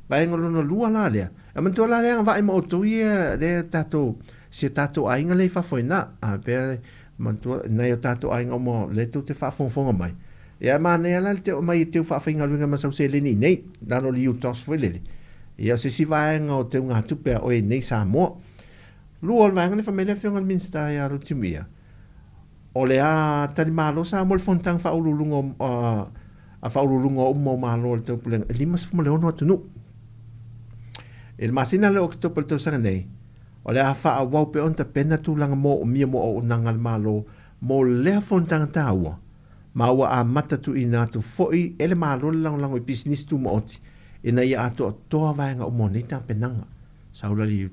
Vaega lona lua la lea, e manatua la lea agavaa ma outou ia lea tatou, si o tatou aiga lea i fafo i ina, a pea manatua nai o tatou aiga uma lea tou te faafogafoga mai. Ia e manaia la le teu mai e teu faafaigaluega ma sau seleni i nei, lalo o le UTOS foi lele. Ia o se isi vaega o teugatupe a oe i nei Samoa. Lua o le vaega lea fai mai le Afioga i le Minisita ia Rutimuia, o le a talimalo Samoa i le fonotaga faauluuluga a faauluuluga uma o Malo o le Taupulega e 56 atunuu. I le masina lea o Oketopa i le tausaga nei, o le a faaauau pea ona tapena tulaga moomia mo auaunaga a le Malo mo lea fonotaga taua, ma ua amata tuuina atu foi e le Malo le lagolago i pisinisi tumaoti ina ia atoatoa vaega uma o nei tapenaga. Sau la le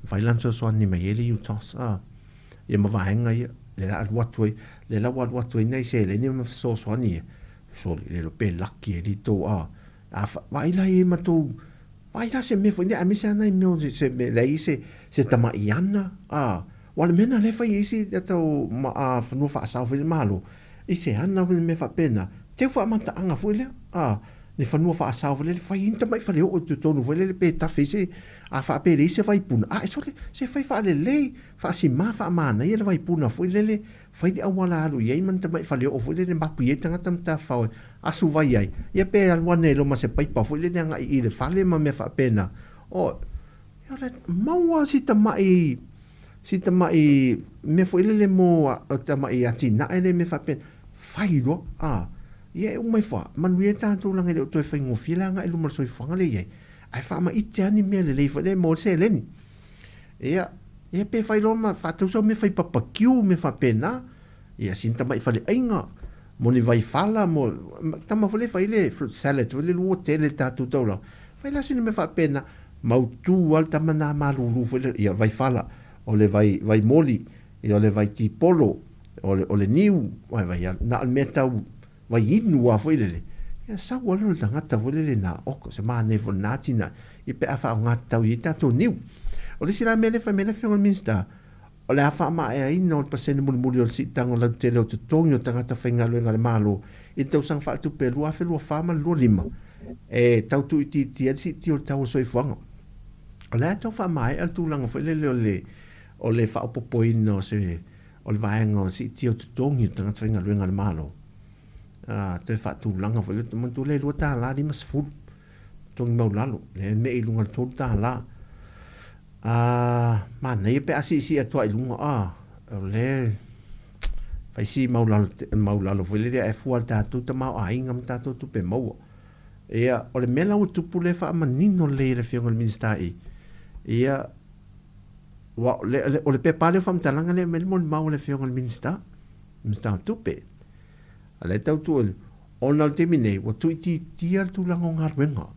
mafai la ona fesoasoani mai ai le UTOS a ia ma vaega ia le la alu atu ai le la ua alu atu ai nai seleni ma fesoasoani ia soli le lo pe laki e li tou a a vaai la i ma tou vaai la se mea foi nei aemaise lava nai mea o se mea leai se se tamai ana a ua le mea lena lea e fai ai isi tau ma a fanua faasao foi le Malo i se ana foi le mea faapena teu faamataaga foi lea a ni fanua faasao foi lele fai ai ni tamai faleoo i totonu foi lele pe tafe ai se a faapea e leai se vaipuna a e sole se fai faalelei faasimā faamanaia le vaipuna foi lele fai le auala alu i ai ma ni tamai faleoo foi lele mapu i ai tagata ma tafafao e asu vai ai ia pe alu ane ai loa ma se paipa foi lele agai i le fale ma mea faapena o ia o le maua si tamai si tamai mea foi lele mo tamai atinae le mea faapena fai loa a ia e uma ifo a manuia tatou leaga e le o toe faigofie le agai i luma o le soifuaga lea e i ai ae faamaite lava ni mea lelei foi lea mo le seleni. Ia, ia pe fai loa ma faatau sau mea fai papakiu mea faapena. Ia sina tamai faleaiga mo ni vaifala mo tama foi lea fai le fruit salad foi lele ua tele le tatou taulaga. Fai la sina mea faapena, mautu lava le tama na malulu foi lele, ia vaifala, o le vai vai moli, ia o le vai tipolo, o le o le niu, vai vai na o le mea tau vai inu lava foi lele, ia sau lava lea o le tagata foi lele na oka, se manaia foi lena atinae, ia pe a faaaoga tatau i ai tatou niu. O le isi la mea lea e fai mai ai le Afioga i le Minisita, o le a faamaeaina o le pasene mulimuli o le siitaga o lautele o totogi o tagata faigaluega a le Malo i le tausaga faaletupe 2024 ma le 25 e tau tuuitiitia ai le siitia o le tau o le soifuaga. O le a tau faamaea le tulaga foi lele o le o le faaopoopoina o se o le vaega o le siitia o totogi o tagata faigaluega a le Malo, a toe faatulaga foi lea, manatua lea e $2.50 totogi maualalo, lea e mei i luga i le $3. A manaia pe a siisii atu lava i luga, a o lea fai si maualalo maualalo foi lele ae fua i le tatou tamaoaiga ma tatou tupe maua. Ia, o le mea la ua tupu lea e faamanino lelei e le Afioga i le Minisita i, ia, Aua o le pepa lea o faamatalaga lea e aumai le molimau a le Afioga i le Minisita, Minisita o Tupe. A o lea e tau tuu ona o le taimi nei ua tuuitiitia le tulaga o galuega.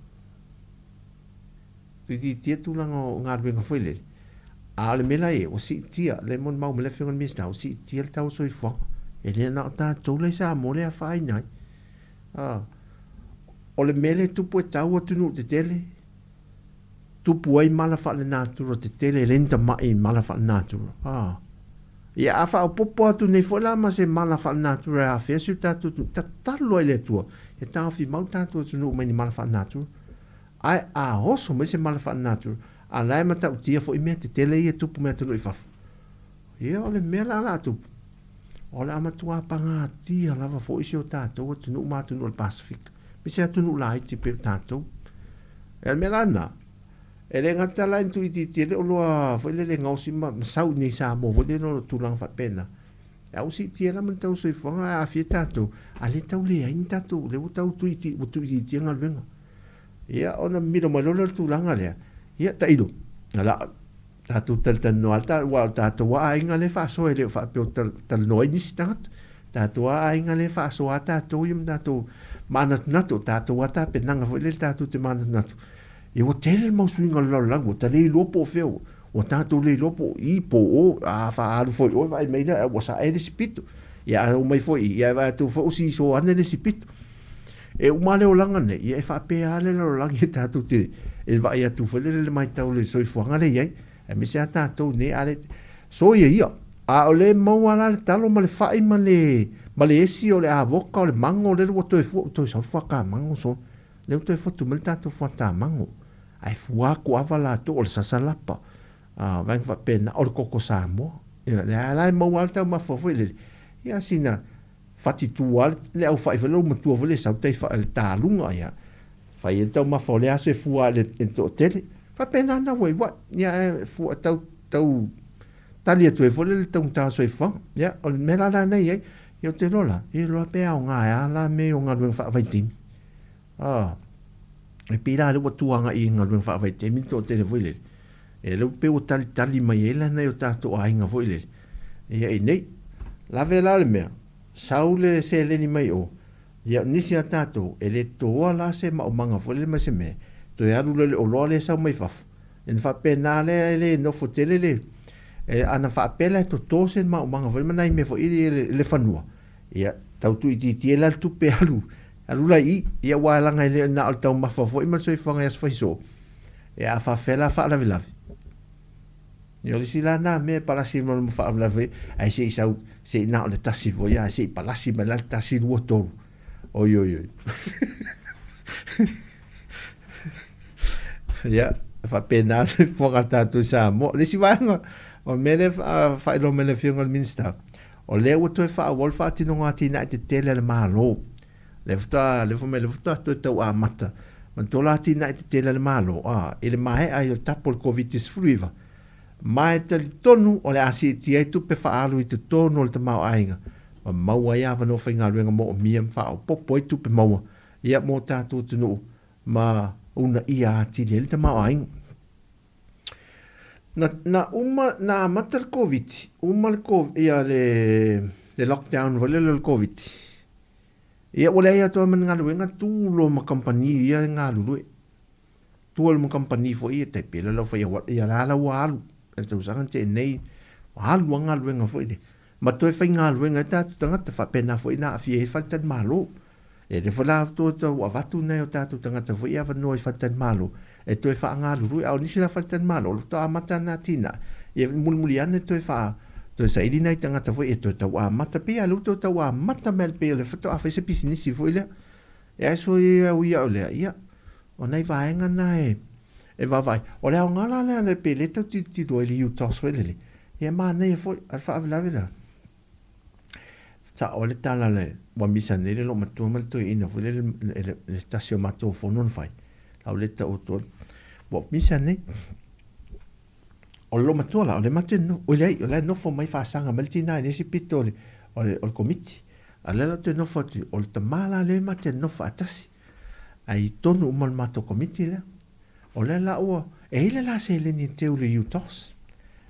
Tuuitiitia le tulaga o galuega foi lele. A o le mea la e i ai, ua siitia, lea e molimau mai le Afioga i le Minisita, ua siitia le tau o le soifuaga. E le na o tatou la i Samoa lea e afaina ai. O le mea lea e tupu e tau atunuu tetele, tupu ai mala faalenatura tetele e le ni tama'i mala faalenatura. A. Ia a faaopoopo atu nei foi la ma se mala faalenatura e afea si o tatou atunuu, tatalo ai le Atua e taofi mau tatou atunuu mai ni mala faalenatura. Ae a oso mai se mala faalenatura, a la e matautia foi mea tetele ia e tupu mai atunuu i fafo. Ia o le mea la o le a tupu, o le a matua pagatia lava foi si o tatou atunuu ma atunuu o le Pasefika. Aemaise atunuu laiti pei o tatou. O le mea la lena, e le gata la ina tuuitiitia le oloa foi lele e gaosi ma sau i inei i Samoa foi lele ona o tulaga faapena. A ua siitia la ma le tau o le soifuaga ae aafia tatou, a le tau leai ni tatou, lea ua tau ua tuuitiitia galuega. Ia ona mimilo mai loa lea o le tulaga lea, ia tailo, ala tatou talatalanoa lava, aua o tatou lava aiga lea e faasoa e le o faapea o talanoa ai nisi tagata. Tatou lava aiga lea e faasoa lava tatou ia ma tatou manatunatu, o tatou lava tapenaga foi lele tatou te manatunatu. Ia ua tele le mau suiga o le lalolagi, ua ta le iloa po o fea, ua tatou le iloa po o i, po o o, a faaalu foi oe vaai mai lea, ua sae le isi pito. Ia a omai foi i, ia e vaai atu foi ua siisoo ane le isi pito. E uma le olaga nei, ia e faapea lava le lalolagi e tatou te e vaai atu foi lele le matau i le soifuaga lea e i ai, aemaise lava tatou nei a le soia ia. A o le maua la le talo ma le fai ma le ma le esi o le avoka o le mango lele ua toe fua, ua toe sau le fuata mango so lea ua toe fotu mai le tatou fuata mango. Ae fua atu ava latou o le sasalapa, a vaega faapena o le koko Samoa. Ia lea la e maua lava le taumafa foi lele, ia sina Fatitu lava le aufai foi lou matua foi le sau tai le taluga ia fai ai le taumafa o lea aso e fua i le toatele. Faapena na ua iuai ia ae fua tau tau tali atu ai foi le taugata o le soifuaga. Ia o le mea la lena e i ai, ia ou te iloa la, e iloa pe aoga e a la mea o galuega faavaitaimi. Ah, e pei la lea ua tuagai i galuega faavaitaimi le toatele foi lele. E lea pei ua talitali mai ai la nai o tatou aiga foi lele. Ia i nei, lave la le mea, sau le seleni mai o, ia nisi a tatou, e le toa la se maumaga foi lele ma se mea, toe alu loa i le oloa lea e sau mai fafo. Ona faapena lea e le nofo tele le, e, ana faapea la e toto se maumaga foi ma nai mea foi i le fanua, Ia, tau tuuitiitia la le tupe alu, alu la i i, ia aua leaga e le na o le taumafa foi ma le soifuaga i aso faisoo, e a faafefea la faalavelave. Ia o le isi la na mea e palasi ma le faalavelave, ae se i sau, se i na o le tasi foi, ae se i palasi mai la le tasi, lua, tolu. Oi, oi, oi. Ia, faapena le soifuaga a tatou i Samoa. O le isi vaega, o le mea lea e faailoa mai e le Afioga i le Minisita, O lea ua toe faaauau le faatinoga atinae tetele a le Malo. Lea faatoa, lea fai mai, lea faatoa toe tau amata ma le tola atinae tetele a le Malo, a, i le maea ai o le tapu o le Koviti-19, ma e talitonu o le a siitia ai tupe faaalu i totonu o le tamaoaiga ma maua ai avanoa faigaluega moomia ma faaopoopo ai tupe maua ia mo tatou atunuu ma uunaia atili ai le tamaoaiga. Na, na uma, na amata le Koviti, uma le, ia le, le lockdown foi lele o le Koviti. Ia ua leai atu ma ni galuega tu loa ma kamupani ia e galulue. Tua loa ma kamupani foi ia tai pei o le au fai auala, ia la la ua alu. I le tausaga na tea nei, ua alu lava galuega foi lea. Ma toe faigaluega ai tatou tagata, faapena foi na aafia ai faletalimalo. E le foi la toe tau avatu nai o tatou tagata foi i avanoa i faletalimalo e toe faagalulue, a o nisi la faletalimalo o lo o faatoa amata ana atinae, ia mulimuli ane toe faa toe saili nai tagata foi e toe tau amata. Pei lava o lea ua toe tau amata mai le pei o lea faatoa fai se pisinisi foi lea. E ai sui au ia o lea, ia, o nai vaega na e e vaavaai. O le aoga la lea le pei lea tau tilotilo ai i le UTOS foi lele, ia manaia foi, a o le faalavelave la, Sao ai le tala le ua misa nei le loomatua ma le toeaina foi lele le tasi o matou fono na fai. Lau le taoto ua misa nei. O le loomatua la o le mate no, o leai o la e nofo mai faasaga mai le tina i le isi pito o le, o le, o le komiti. A lea la ou te nofo atu, o le tama la lea mate nofo faatasi. Ae i totonu uma o le matou komiti lea. O lea la ua, e i ai le la seleni e teu i le UTOS.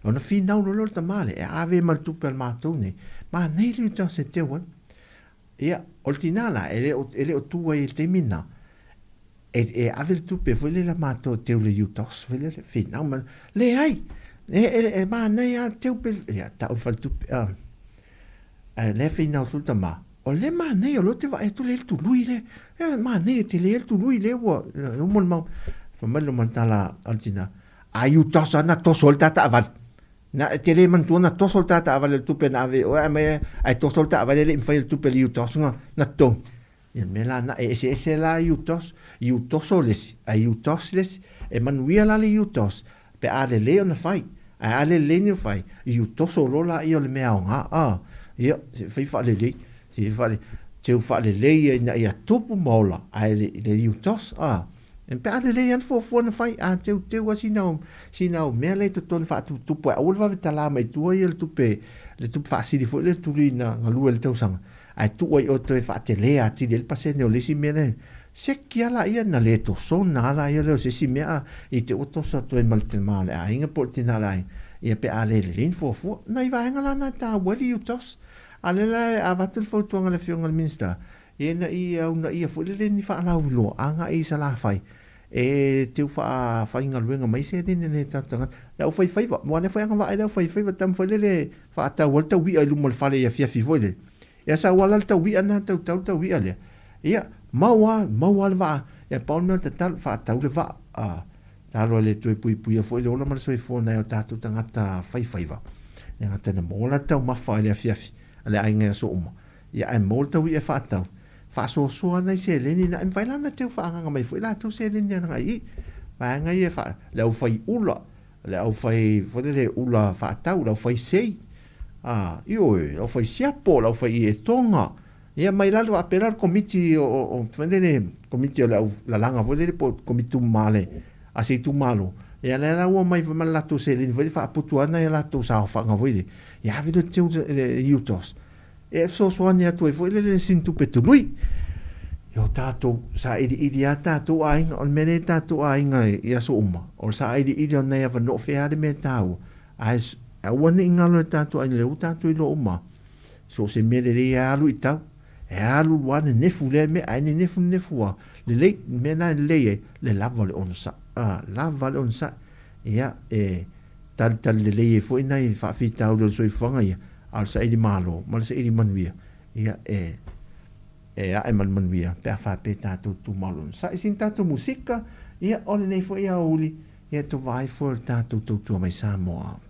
Ona finau loa lea o le tama lea, e ave ma le tupe a le matou nei, manaia le UTOS e teu ai. Ia, o le tina la, e le o, e le o tu ai i le taimi lena, e, e ave le tupe foi lele a matou e teu i le UTOS foi lele, finau ma, leai, e, e, e manaia lava teu pe, ia, tau le faletupe, a, ae lea finau atu le tama, o lea manaia o lea ou te vaai atu lea i le tului lea, e manaia tele ai le tului lea ua, e uma le mau, fai mai le tala a le tina, a UTOS lava na toso ai le ta taavale. Na, e te le manatua na toso le ta taavale i le tupe na ave i oe, ae mai ae toso le taavale e le i mafai e le tupe le UTOS na, na totogi. Ia le mea la na, e eseese la UTOS, UTOSO le isi, ae UTOS le isi. E manuia la le UTOS pe a lelei ona fai, ae a lelei ni fai, UTOSO loa laia o le mea aoga. A, ia, se i fai faalelei, se i fai faalelei. teu faalelei ina ia tupu ma ola, ae le, le UTOS, a, pe a lelei lava le fuafua na fai, a teuteu lava sina o, sina o mea lea i totonu faatuputupu ai, aua le vave tala mai tua ia le tupe, le tupe faasili foi lea tuli na galue i le tausaga, ae tuu ai i o toe faatele atili ai le pasene o le isi mea lea. Seki lava laia na le tosona lava laia lea o se isi mea a i te ua toso atu ai ma le tama o le aiga po o le tina o le aiga, ia pe a le lelei ni fuafua. Nai vaega la na e taua ai le UTOS. A lea la e avatu le fautuaga a le Afioga i le Minisita, ina ia uunaia foi lele ni faalauiloa agai i Salafai e teu faafaigaluega mai seleni a nai o tatou tagata. Le aufaifaiva, aua o lea foi e agavaa ai le aufaifaiva tama foi lele e faatau ai le taui'a i luma o le fale i afiafi foi lele. Ia sau lava la le taui'a lena tautau le taui'a lea, ia mau lava, mau lava le vaa. Ia pau le mea o le tatalo, faatau le vaa, a, tatalo ai le Atua e puipuia foi le ola ma le soifua o nai o tatou tagata faifaiva. E le gata ina maua la le taumafa i le afiafi a le aiga i aso uma, Ia ae maua le taui'a e faatau, faasoasoa nai seleni na, e mafai la ona teu faaagaga mai foi latou seleni agai i vaega ia faa, le au fai ula, le au fai foi lele ula faatau, le au fai sei, a, ioe, le au fai siapo, le au fai ietoga, ia mai lalo faapela le komiti o, o, o foi lele, komiti o le au lalaga foi lele po o komiti tumale a se itumalo, ia lea la ua omai foi ma le latou seleni foi lele faaputu ai nai a latou saofaga foi lele, ia ave lea teu le UTOS. E fesoasoani atu ai foi lele sini tupe tului. E o tātou sailiili a tātou aiga, o le mea lea tātou aiga i aso uma, o le sailiili o nai avanoa fea le mea tāua. Ae aua ne i ngalo e tātou aiga lea ua tātou iloa uma. So se mea lelei e alu i tau, e alu lua nenefu lea mea, ae nenefu nenefu a lelei, mea na lelei ai, le lava o le onosai. A, lava le onosai. Ia, e talitali lelei ai foi nai faafitauli o le soifuaga ia, a o le saili malo ma le saili manuia, ia e e ae ma le manuia pe a faapea tatou tumau lona. Sa'i sina tatou musika, ia o lenei foi aoauli, ia tovaa ifo le tatou tautua mai Samoa.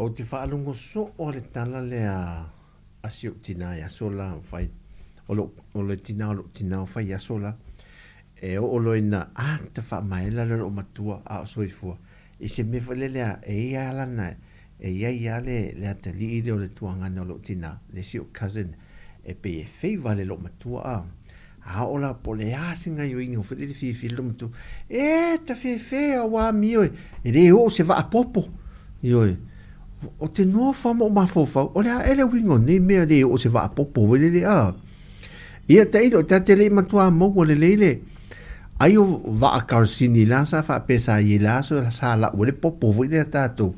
Ou te faalogo soo le tala lea a si ou tinā i aso la ua fai, o lou, o le tinā o lou tinā ua fai i aso la, e oo loa ina ata faamaela loa lou matua a o soifua, i se mea foi lele a e ia lava lana, e i ai lava le, le atalii lea o le tuagana o lou tinā, le isi ou cousin, e pei e favour le loomatua a. A oo la po o le a se gaioiga foi lele fiafia le loomatua, e ta fefe aua amio e, e le oo se vaa popo. Ioe, o te nofo lava ma ou mafaufau, o le a ea le uiga o nei mea le oo se vaa popo foi lele a. Ia tailo, ta te le i matua maua lelei le ai o vaa karosini la sa faapea sa i ai la aso sa lau ai le popo foi lea tatou.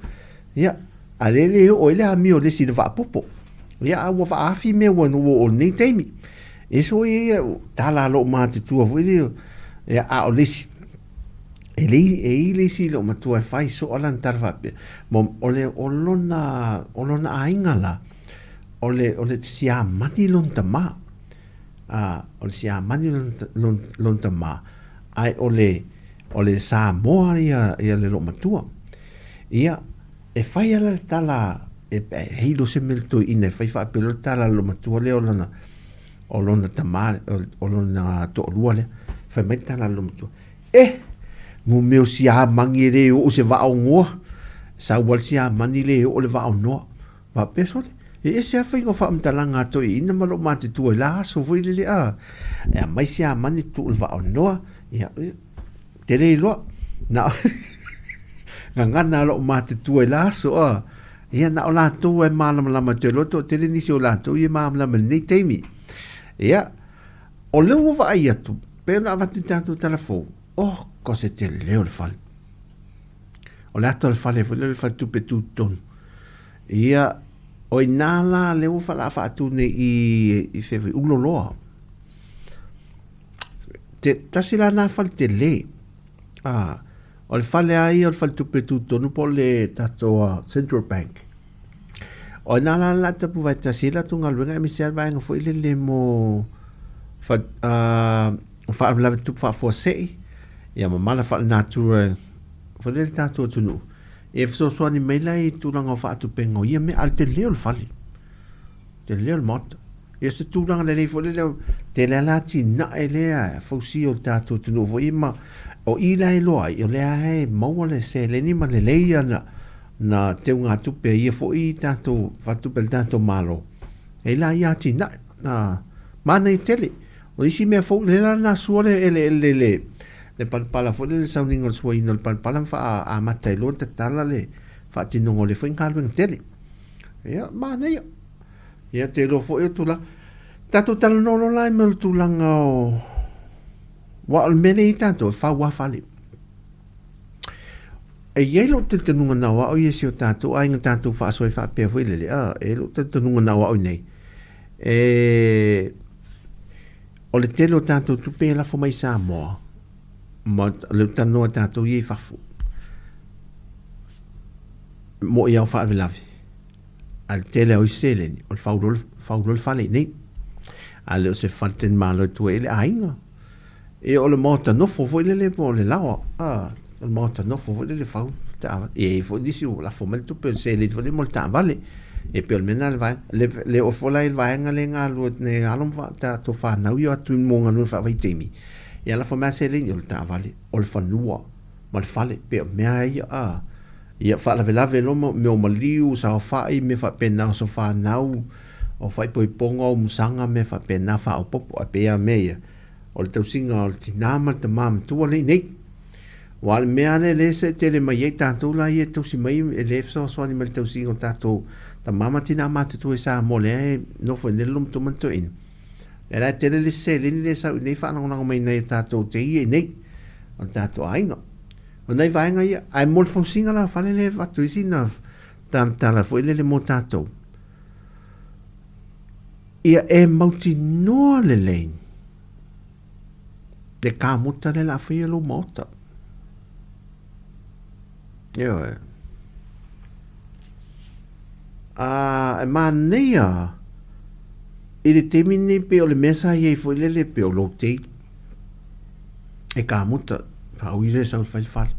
Ia, a lea le oo ai le amio o le isi i le vaa popo. Ia, a ua faaafi mea ua ua oo i lenei taimi. E so ia ia, tala lou matutua foi lea, ia, a o le isi, e le, e i le isi lou matua e fai soa lana tala faapea, mo, o le, o lona, o lona aiga la, o le, o le Siamani lona tama. A, o le Siamani lona, lona, lona tama, ae o le, o le Samoa ia, ia le lou matua. Ia, E fai ala le tala e hilo se mea le toeaina e fai faapea loa le tala a le loomatua lea o lona o lona tama o lona toalua lea. Fai mai le tala a le loomatua, Eh! Mo mea o Siamani e le oo se vaaogoa. Sau lava le Siamani le oo le vaaonoa. Faapea sole, e ese lava faiga o faamatalaga a toeaina ma loomatutua i la aso foi lele a. E aumai Siamani tuu le vaaonoa, ia, Te le iloa, na o gagana a lou matutua i la aso, a. Ia, na o latou e malamalama te loa toatele nisi o latou ia e malamalama i lenei taimi. Ia, o lea ua vaai atu, pei ona avatu i tatou tala fou, oh, ko se tele o le fale. O le ata o le fale foi lea o le faletupe tutotonu. Ia, o i nā la lea ua fala faatu nei i, i fea foi, Uloloa. Te, tasi la nā fale tele. Ah, o le fale a ia o le faletupe tutotonu po o le tatou Central Bank. O nā la la tapu vai tasi la tu galuega e misi a vaega foi lele mo fa, faalavelave tupu faafuasei. Ia ma mala faalenatura foi lea le tatou atunuu e fesoasoani mai la i tulaga o faatupenga o ia mea, a o le tele o le fale, tele o le maota. Ia se tulaga lelei foi lea, tele lava atinae lea fausia o le tatou atunuu foi ma o i la e iloa ai, o lea e maua le seleni ma lelei ana na teugatupe a ia foi tatou faatupe a le tatou Malo. E la ia atinae, na manaia tele. O isi mea fou, lea la na sua le eleele le palapala foi le sauniga o le suaina o le palapala ma faaamata ai loa tatala le faatinoga o le foi galuega tele. Ia, manaia. Ia, te iloa foi o tulaga. Tatou talanoa loa la i mea o le tulaga o aua o le mea lea i tatou, e fau lava fale. E i ai lou talitonuga na o au ia si o tatou aiga tatou faasoa ai faapea foi lele, a, e i ai lou talitonuga na o au nei, e, o le tele o tatou tupe e lafo mai i Samoa, ma le talanoa tatou ia i fafo, mo i ao faalavelave, a le tele o isi seleni, o le fau loa le fale i nei. A le o se faletalimalo e tua i ai le aiga. Ia o le maota nofo foi lele po o le laoa, a, o le maota nofo foi lele fau taavale. E i ai foi nisi ua lafo mai le tupe o le seleni foi lele mo le taavale. E pei o le mea lena le vaega. Le, le oo foi la i le vaega lea e galulue nei alo ma tatou fanau ia o atu mo galuega faavaitaimi. Ia lafo mai lava seleni o le taavale, o le fanua ma le fale, pei o mea ia, a. Ia faalavelave loa ma mea o maliu, saofai, mea faapena o sofanau, o faaipoipoga, o musaga, mea faapena faaopoopo. Ae pei lava o mea ia, o le tausiga o le tinā ma le tamā matua lea i nei. Aua o le mea lea lea se tele mai ai tatou la ia e tausi mai, e le fesoasoani mai le tausiga o tatou tamā ma tinā matutua i Samoa lea e nofo i nei le lomotua ma le toeaina. E la e tele le isi seleni lea e sau i nei faalagolago mai nai a tatou te ia i nei, o le tatou aiga. O nai vaega ia, ae mo le fausiga la o fale lea e avatu ai sina talatala foi lele mo tatou. Ia e mautinoa lelei le kamuta lea o le a faia lou maota. Ioe. A e manaia i le taimi lenei pei o le mea sa i ai foi lele pei o lou tei e kamuta faaui lea sau e fai le fale.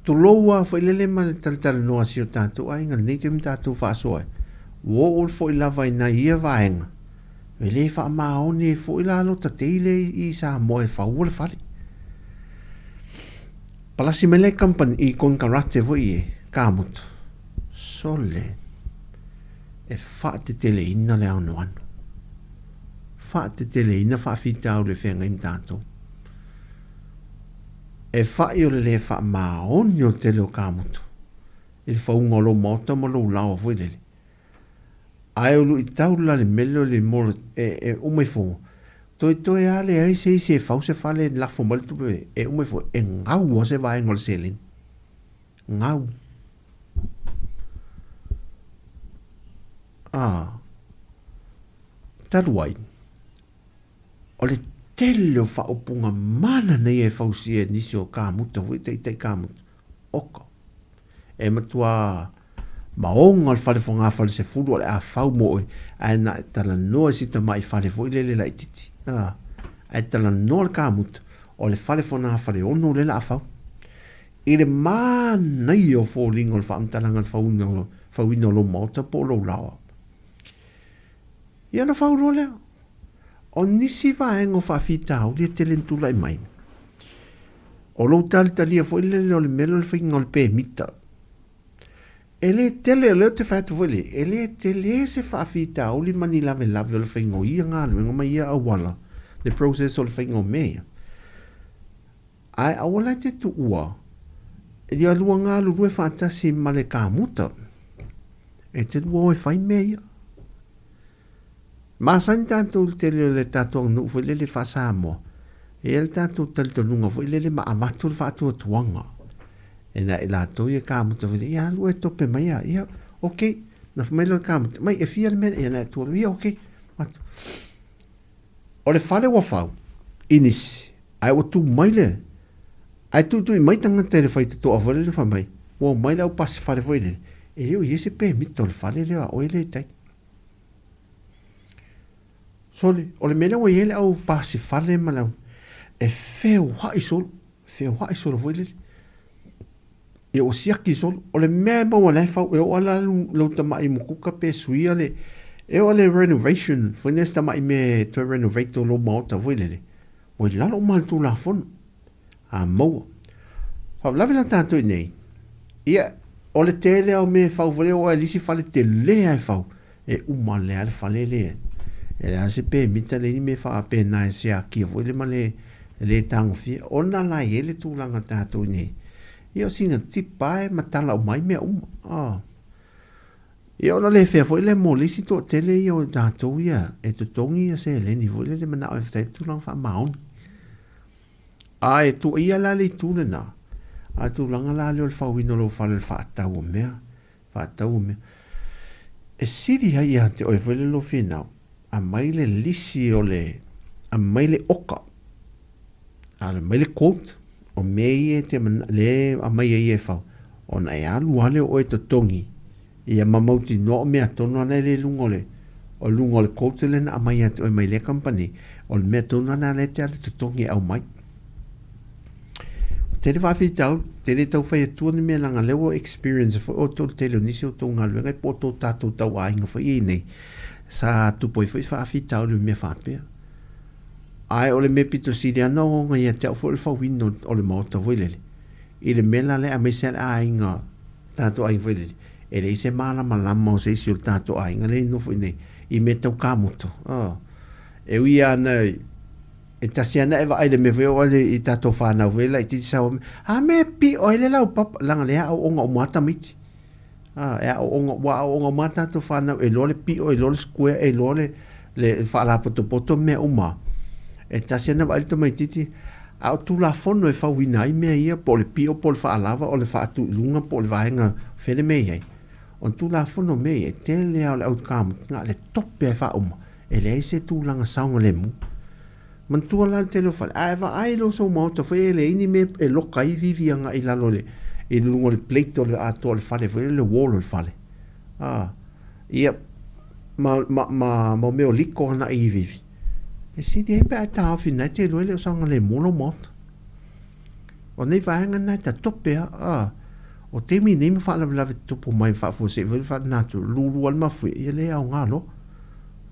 Tulou lava foi lele ma le talatalanoa a si o tatou aiga lenei taimi tatou faasoa ai, ua oo foi lava i nai ia vaega, e le faamaoni ai foi la lota tei lea i Samoa e faua le fale. Palasi mai la i company, i konekarate foi e kamutu, sole, e faateteleina le anoano, faateteleina faafitauli e feagai ma tatou. E fa'i o le lē faamaoni o le tele o kamutu i le fauga o lou maota ma lou laoa foi lele. Ae o luitau la le mele o le mo e uma ifo, toetoe lava leai se isi e fau se fale e lafo mai le tupe e uma ifo e gau lava se vaega o le seleni. Gau. A, talu ai, O le tele o faaupuga mana nei e fausia e nisi o kamuta foi taitai kamuta. Oka. E matua maoga le fale fogafale 10 o le a fau mo oe, ae na e talanoa i si tamai fale foi lele laititi. A, ae talanoa le kamuta, o le fale fogafale 6 lea o le a fau. I le manaia o foliga o le faamatalaga o le fauina o lou maota po o lou laoa. Ia ona fau loa lea. O nisi vaega o faafitauli e tele ina tulai mai, o lou talitalia foi lele o le mea lea o le faiga o le pemita. E le tele, o lea ou te fai atu foi lea, e le tele se faafitauli ma ni lavelave o le faiga o ia galuega ma ia auala, le process o le faiga o mea ia. Ae aua la e te tuua ia lua galulue faatasi ma le kamuta, e te lua o e fai mea ia. Masani tatou i le tele o le tatou aganuu foi lele faa-Samoa, e i ai le tatou talitonuga foi lele ma avatu le faatuatuaga e na i latou ia kamuta foi lele, ia alu oe e tope mai a, ia, okay, na fai mai loa le kamuta, mai e fia le mea, ia na e tua loa, ia okay, avatu. O le fale ua fau i nisi, ae ua tu mai le, ae tuitui mai tagata i le faitotoa foi lele fai mai, ua omai le au pasi fale foi lele, e le o i ai se pemita o le fale lea a oe lea i tai. Sole, o le mea lea ua i ai le au pasi fale ma le au, E feoai solo, feoai solo foi lele. Ia ua siaki solo. O le mea e maua la e fau, e oo lava lou tamai mukuka pe suia le, e oo le renovation foi lea si tamai mea e toe renovate o lou maota foi lele, ua i lalo uma le Tulafono. A maua. Faalavelave la tatou i nei, ia, o le tele lava o mea e fau foi lea, oo lava i le isi fale tele lava e fau, e uma lea le fale lea. E leai se pemita leai ni mea faapena e siakia foi le ma le le tagofia. Ona la e i ai le tulaga tatou i nei, ia o sina tipa e matala uma ai mea uma. Ah. Ia ona le fea foi lea mo le isi toatele ia o tatou ia e totogi ia seleni foi lele manao e fai tulaga faamaoni. A e tuuaia la le itu lena, a tulaga la lea o le fauina o lou fale o le faatau o mea, faatau o mea. E sili ai ia te oe foi le lou finau, aumai le lisi o le, aumai le oka, aumai le quote o mea ia e te le aumai ai e fau, ona e alu lava lea o oe e totogi, ia ma mautinoa o mea tonu lava na e le i luga o le, o luga o le quote lea na aumai ia te oe mai lea kamupani, o le mea tonu lava lena lea e te alu totogi e aumai. Tele faafitauli, tele tau fai atua ni mea leaga lea ua experience foi outou i le tele o nisi o outou galuega po o tou tatou tauaiga foi ia i nei, sa tupu ai foi faafitauli o mea faapea. Ae o le mea pito sili lava ona ogaoga ia te au foi o le fauina o le maota foi lele, i le mea la lea aemaise lava le aiga, tatou aiga foi lele, e leai se malamalama o se isi o le tatou aiga lea e nofo i inei i mea tau kamuta. E ui lava na E tasi ana e vaai le mea foi o i tatou whanau foi laitiiti sa a me pio ai le laupapa leaga le aoaoga uma a tamaiti. A e aoaoga ua aoaoga uma a tatou whanau e iloa le pio, e iloa le square, e iloa le le faalapotopoto mea uma. E tasi ana vaai le tamaitiiti a o Tulafono e fauina ai mea ia po o le pio po o le faalava o le faatu i luga po o le vaega fea le mea e i ai. O le Tulafono mea ia e tele lava o le autamutu na o le tope lava e faauma. E leai se tulaga saogalemu. Manatua la le tele o fale, a e vaai loa sou maota foi e leai ni mea e loka ai vivi agai i lalo le i luga o le plate o le atoa o le fale foi le wall o le fale. A ia ma ma ma ma mea o liko agai i vivi. E sili ai pe a e taofi na e te iloa e le o saogalemu lou maota. O nei vaega na e tatope a, a o taimi nei ma faalavelave tutupu mai faafuasei foi le faalanatu lulu lava le mafuie ia le aoga loa.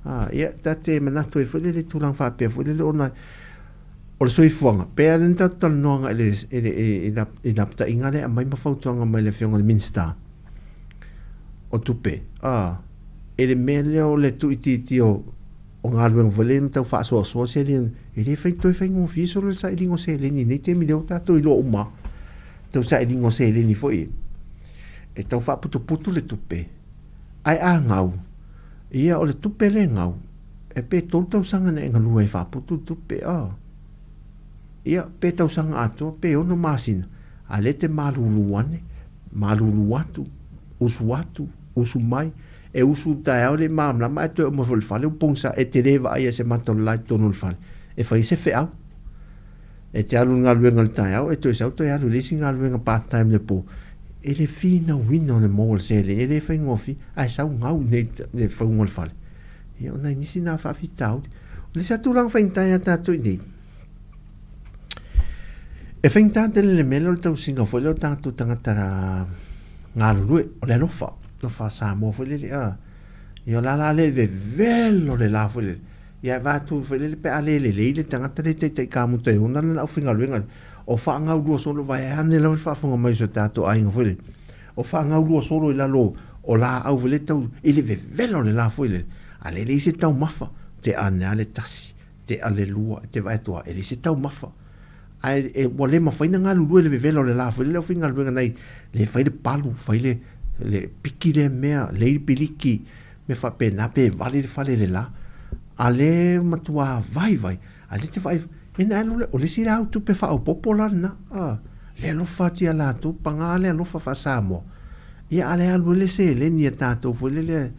A, ia, ta te manatu ai foi lele i tulaga faapea foi lele ona o le soifuaga, pei lava lea na tatou talanoa agai i le, i le, i lapataiga lea e aumai ma fautuaga mai le Afioga i le Minisita o Tupe, a, i le mea lea o le tuuitiitia o, o galuega foi lea ma tau faasoasoa seleni, e le fai toe faigofie solo le sailiga o seleni i nei taimi lea ua tatou iloa uma tau sailiga o seleni foi e tau faaputuputu le tupe. Ae a gau, ia o le tupe le gau, e pe 3 tausaga na e galue ai faaputu le tupe, a. Ia, pe tausaga atoa, pe 6 masina, a lea e te malulu ane, malulu atu, usu atu, usu mai, e usu i le taeao e le i malamalama ae toe oo mai foi i le fale ua pogisa, e te le vaaia se mata o le la i totonu o le fale, e fai ai se feau. E te alu i le galuega i le taeao, e toe sau toe alu i le isi galuega part time i le po. E le finauina o le maua o le seleni, e le faigofie, ae sau gau i inei i le fauga o le fale. Ia, o nai nisi na faafitauli. O le isi lava tulaga faigata ia tatou i inei, e faigata tele le mea lea o le tausiga foi lea o tatou tagata galulue, o le alofa, alofa Samoa foi lele, a. Ia o la la le vevelo le la foi lele. Ia e vaeatu foi lele pe a le lelei le tagata le taitai kamuta e ona lana aufaigaluega o faagaulua solo vaeane lava le faafofoga mai o si o tatou aiga foi lele o faagaulua solo i lalo o laau foi lele tau i le vevela o le la foi lele a le leai se taumafa te ane lava le tasi te a le lua te vaai atu lava e leai se taumafa ae e, ua le mafai ona galulue i le vevela o le la foi lele aufaigaluega nai le fai le palu fai le le piki lea mea lei le piliki mea faapena pe vale le fale i le la a le matua vaivai a le te vaai ina alu le o le isi la au tupe faaopoopo la lena a le alofa atu ia latou paga le alofa faa-Samoa ia a le alu ai le seleni a tatou foi lele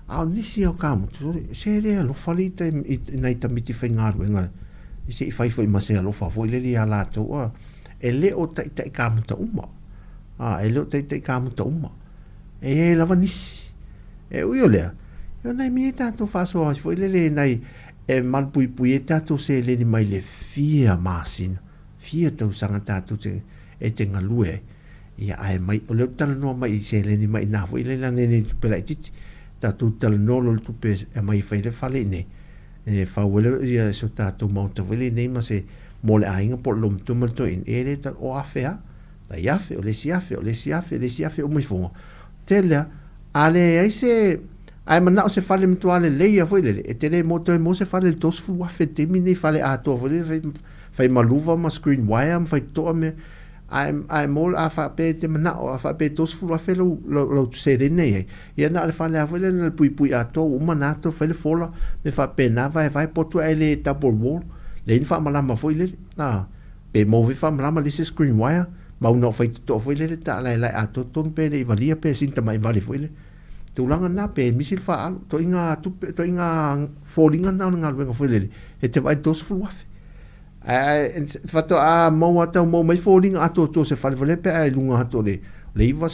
a o nisi o kamutu se le alofa le i nai tamaiti faigaluega se i fai foi ma se alofa foi lele ia latou a e le o taitai kamuta uma a e le o taitai kamuta uma e i ai lava nisi. E ui o lea, o nai mea tatou faasoa ai foi lele nai e malupuipui ai tatou seleni mai le fia masina, fia tausaga tatou te e te galue ai. Ia ae mai, o lea ou te talanoa mai i seleni mai ina foi lea leaga e le tupe laitiiti. Tatou talanoa loa i le tupe e aumai e fai ai le fale i inei, e fau ai le ia si o tatou maota foi lea i inei ma se mo le aiga po o le loomatua ma le toeaina, e le o afe lava, tai afe, o le isi afe, o le isi afe, le isi afe uma ifoga. Tele lava, a leai se ae manao se fale matua lelei lava foi lele, e te le toe maua se fale i le 30,000 i le taimi lenei, fale atoa foi lele fai ma luva ma screen wire ma fai totoa mea. Ae ae maua a faapea e te manao, a faapea e 30,000 lou lou seleni na i ai, ia na o le fale lava foi lele na o le puipui atoa ua uma ona ato fai le fola, mea faapena vaevae potu ae le double wall, leai ni faamalama foi lele, a pe maua foi faamalama leai se screen wire, mau na o fai totoa foi lele taalaelae atoa tonu pe le i valia pe sina tamai vale foi lele. Tulaga na pe misi le faaalu, toaiga tupe, toaiga foliga na o le galuega foi lele, e te vaai i le 30,000. Ae faatoa maua tau maua mai foliga atoatoa o se fale valea pe a i luga atu o le 90,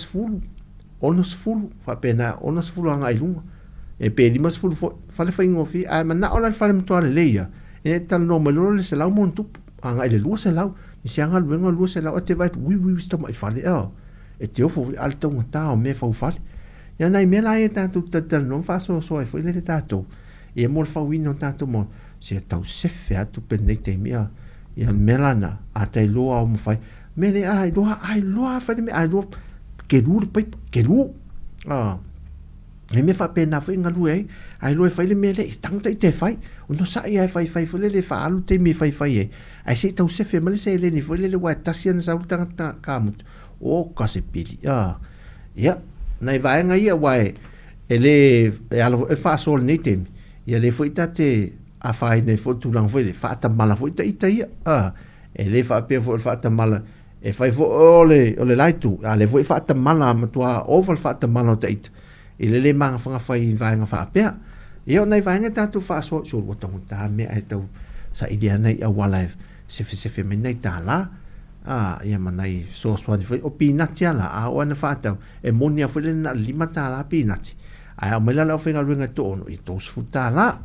60, faapena, 60 agai i luga. E pe 50 foi, fale faigofie, ae manao la le fale matua lelei ia, e talanoa mai loa le 100 ma ona tupu, agai i le 200, nisi lava galuega 200, ae te vaai atu, ui ui si tamai fale, e te ofo foi, a o le taugata o mea e fau fale. Ia nai mea la ia tatou te talatalanoa ma faasoasoa ai foi lele tatou, ia mo le fauina o tatou maota, se tau sefe lava tupe i lenei taimi, a ia le mea la lena, a ta iloa o mafai, mea lea a iloa, a iloa lava fai le mea, a iloa kelu le paipa, kelu, a he mea faapena foi e galue ai, a iloa e fai le mea lea, e tago ita e fai, ona sa'i lava e faifai foi lele e faaalu le taimi e faifai ai, ae se i tau sefe mai le seleni foi lele aua e tasi lava ona sau le tagata kamuta, oka se pili, a ia, nai vaega ia aua e e lē e alo foi e faasoa i lenei taimi, ia lea foi ta te afaina ai foi le tulaga foi lea, faatamala foi ita ia, a e le faapea foi o le faatamala e fai foi o le o le la itu, a lea foi e faatamala matua ova le faatamala o ita i le lē magafagafa i vaega faapea. Ia o nai vaega tatou faasoa, sole ua taugata mea ae tau saili lava nai auala e sefesefe mai nai tālā, a ia ma nai fesoasoani foi. O pinati lava la, a oo lava ina faatau, e moni lava foi lele na o le $5 pinati, ae aumai la le aufaigaluega e toaono, ia $30.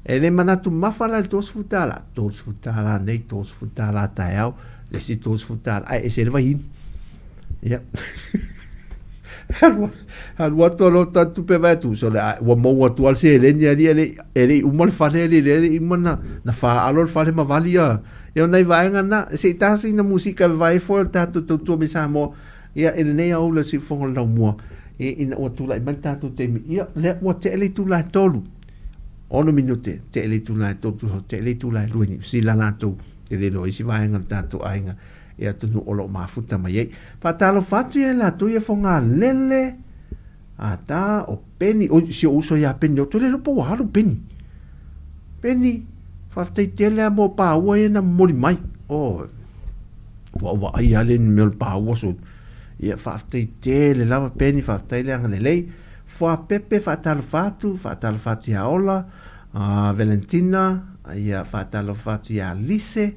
E le manatu mamafa la i le $30, $30 nei, $30 taeao, le isi $30, ae ese ai le vaiinu. Ia. Alu, alu atu alo ta tupe vai atu, so le ua maua atu lava le seleni alii e le e le i uma le fale alii le le i uma na na faalo le fale ma vali a. Ia o nai vaega na, se i tasi na musika e vavae ifo le tatou tautua mai Samoa, ia i lenei aoauli o le siufofoga o le laumua, ina ua tulai mai le tatou taimi, ia lea ua tea le itula e tolu, ono minute, tea le itula e tolu, tusa tea le itula e lua i Niu Sila latou, e le iloa isi vaega o le tatou aiga e atunuu o lo o mafuta mai ai. Faatalofa atu ia i latou ia Fogalele, ata o Peni, oi si ou uso ia Peni, ou te le iloa po ua alu Peni. Peni, faafetai tele lava mo paua ia na momoli mai. Oi, ua ou vaai lava le mea o le paua so. Ia faafetai tele lava Peni, faafetai le agalelei. Fuapepe, faatalofa atu, faatalofa atu ia Ola, Valentina, ia faatalofa atu ia Lise,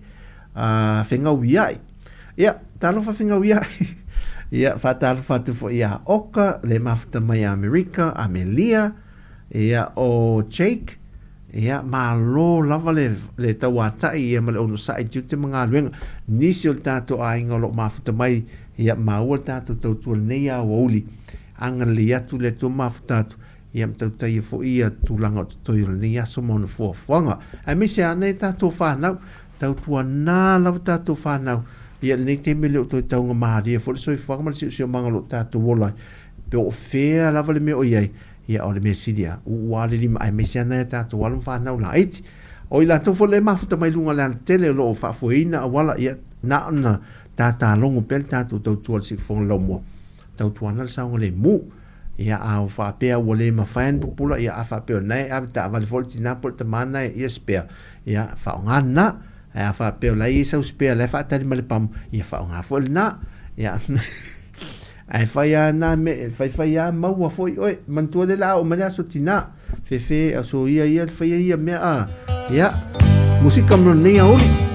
Fegauiai. Ia, talofa Fegauiai. Ia, faatalofa atu foi ia Oka, le mafuta mai Amerika, Amelia, ia, o Jake, ia, malo lava le, le tauatai ia ma le onosai i tiute ma galuega. Nisi o le tatou aiga o lo o mafuta mai, ia, maua le tatou tautua i lenei aoauli. Agalelei atu le Atua mafuta atu, ia ma tautaia foi ia tulaga o totoe o lenei aso ma ona fuafuaga. Aemaise lava nai a tatou fanau, tautuana lava tatou fanau, ia lenei taimi e le o toe taugamalie foi le soifuaga ma le siosiomaga o lo o tatou ola ai. Pe o fea lava le mea o i ai, ia o le mea sili lava, uu lava le lima aemaise lava nai a tatou alo ma fanau laiti. O i latou foi lea e mafuta mai luga o le alatele o lo o faafoeina auala, ia na ona tatalogo pea le tatou tautua i le siufofoga laumua, tautuana le saogalemu. Ia, a ua faapea ua le mafai ona pupula, ia, a faapea o lena e ave taavale foi le tina po o le tama lena ia spare, ia, faaaoga lena. Ae a faapea o la e i ai sau spare la e faatali mai le pamu, ia faaaoga foi lena. Ia, ae fai lava na mea, faifai lava maua foi oe. Manatua lea o le a oo mai le aso tina, fefe aso ia ia faia ia mea a. Ia, musika mo lenei aoauli.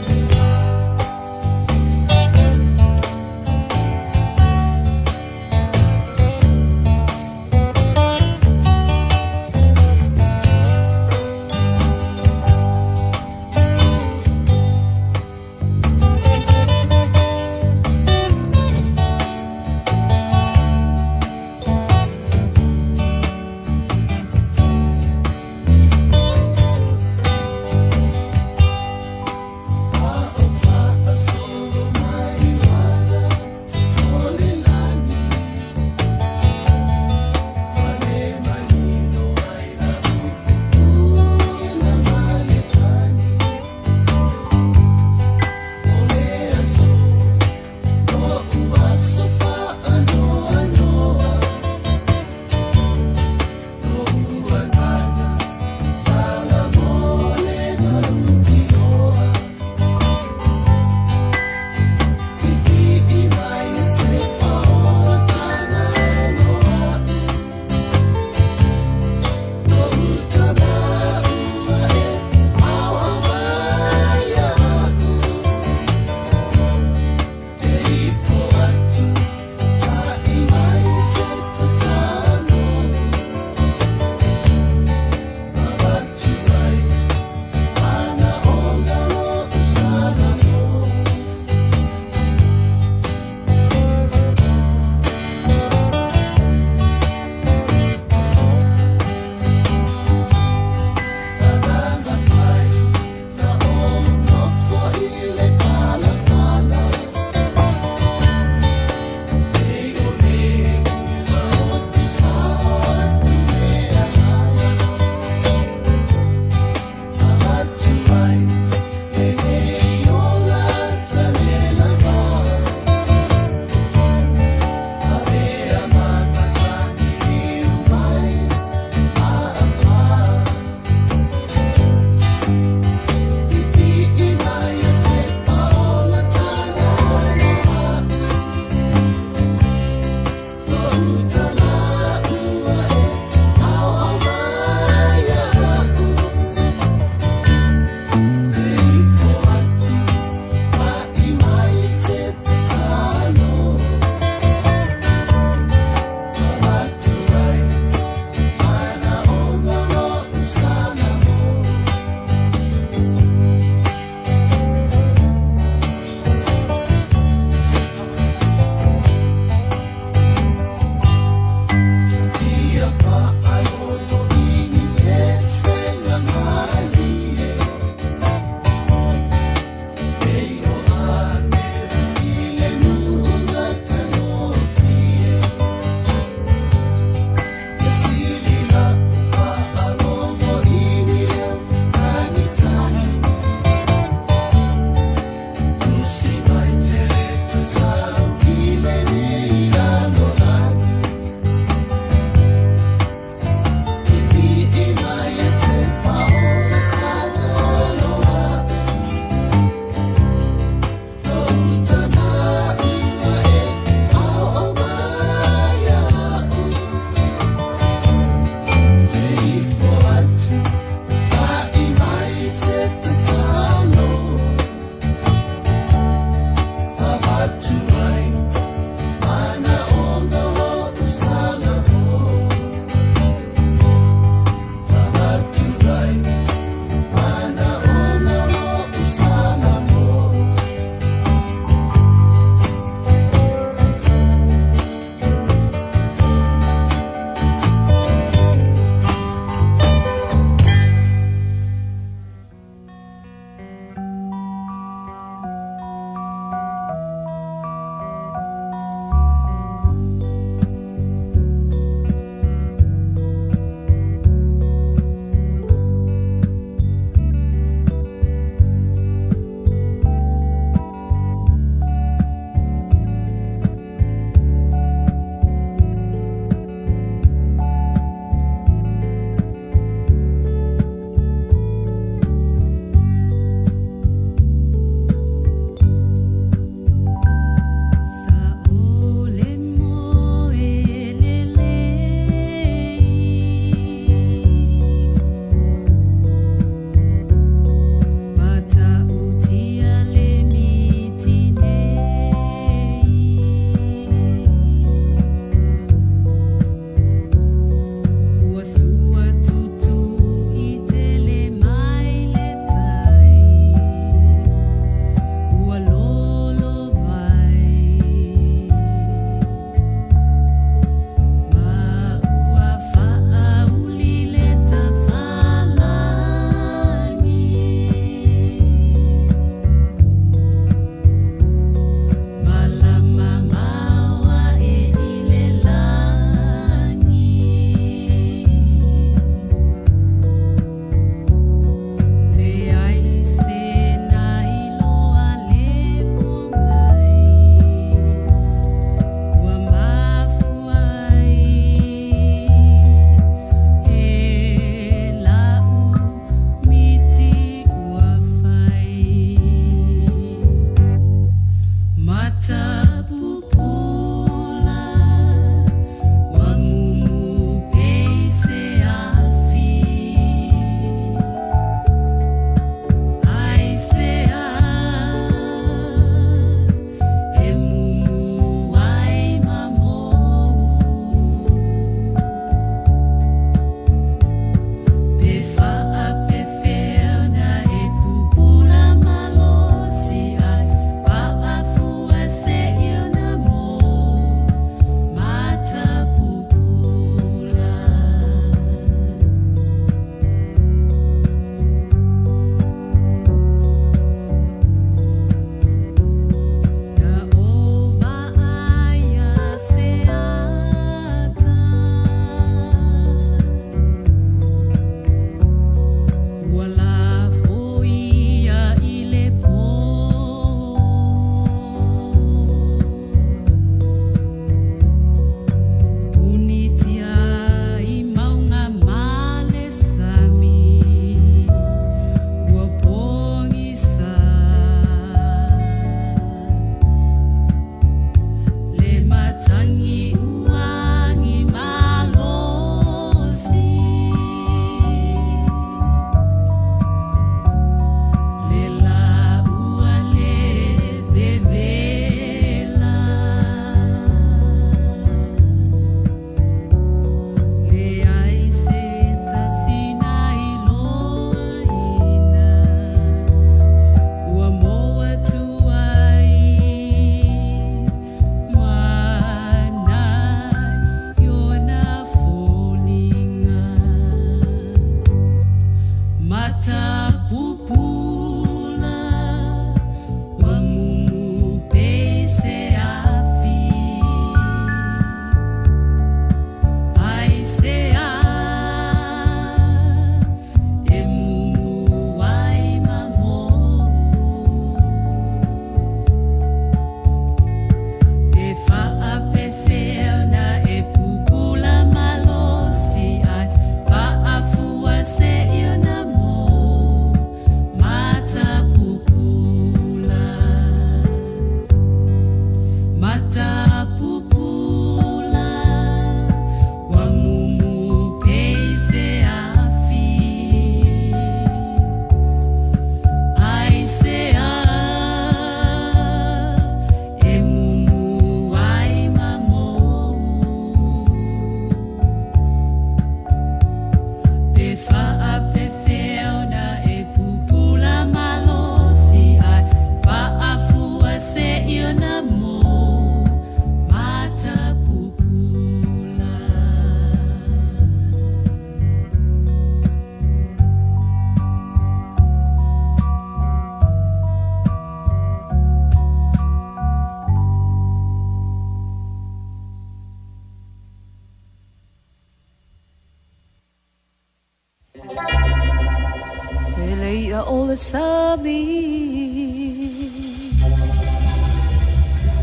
sami.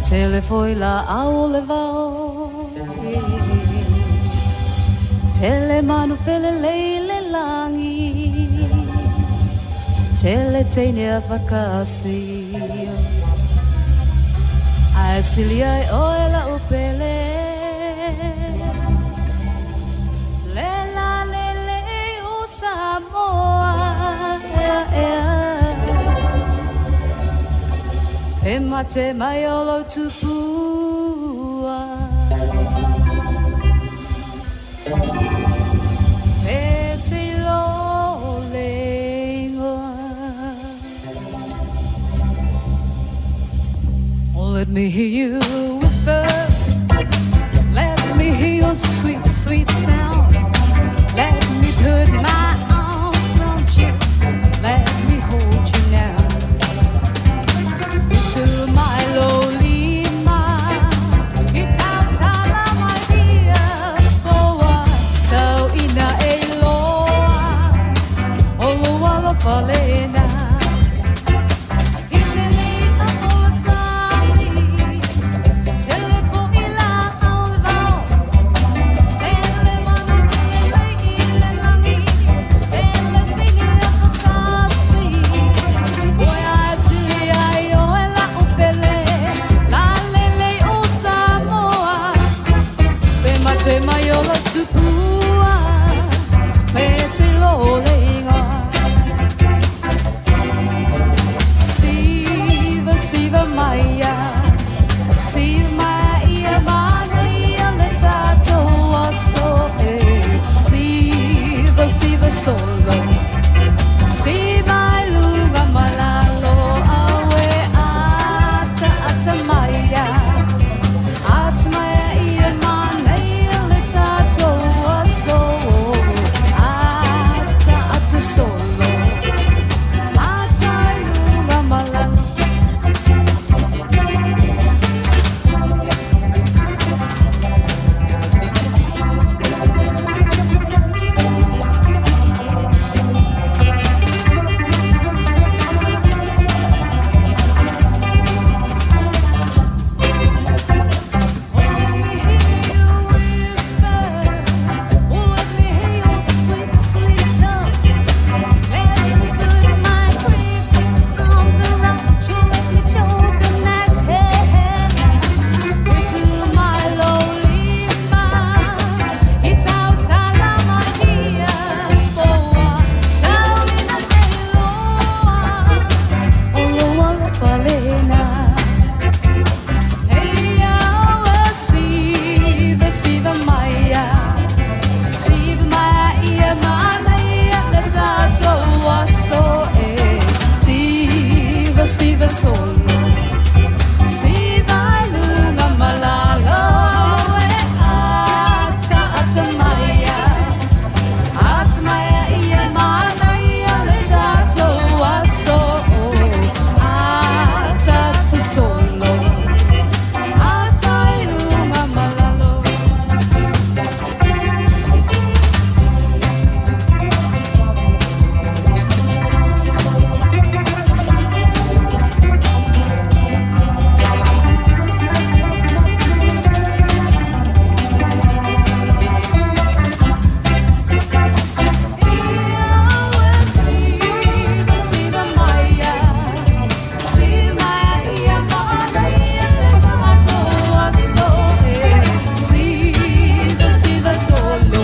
Tele foi laau o le vao, Tele manu felelei le lagi, Tele teine afakasi, Ae sili ai oe la'u pele. Le lalele o Samoa, ea ea. E mate mai o lou tupua. E te iloa le igoa. Oh, let me hear you whisper. Let me hear your sweet, sweet sound. Let me put my arms around you. Let me hold you now. To my lowly ma, i tautala mai ia foa, tau ina e iloa, o lou alofa lena. I tele i'a o le sami, tele foi laau o le vao, tele manu felelei i le lagi, tele teine afakasi. Oi ae sili ai oe la'u pele, lalelei o Samoa. Pe mate mai o lou tupua, pe te iloa le igoa. Siva, siva maia, siva maia manaia le tatou aso e. Siva, siva solo, siva i luga ma lalo aue ata ata maia. Ata maia ia manaia le tatou aso. Ata ata solo, ata i luga ma lalo. Oh, let me hear you whisper. Oh, let me hear your sweet, sweet tongue. Let me put my creepy arms around you. Let me choke on that hair. To my lonely ma, i tautala mai ia foa, tau ina e iloa, o lou alofa lena. Hey, siva, siva maia, siva maia, manaia le tatou aso e. Siva, siva solo, siva i luga ma lalo e ata, ata maia, ata maia ia manaia le tatou aso. Ata, ata solo, ata i luga ma lalo. Siva, siva maia, siva maia, manaia le tatou aso e. Siva, siva solo,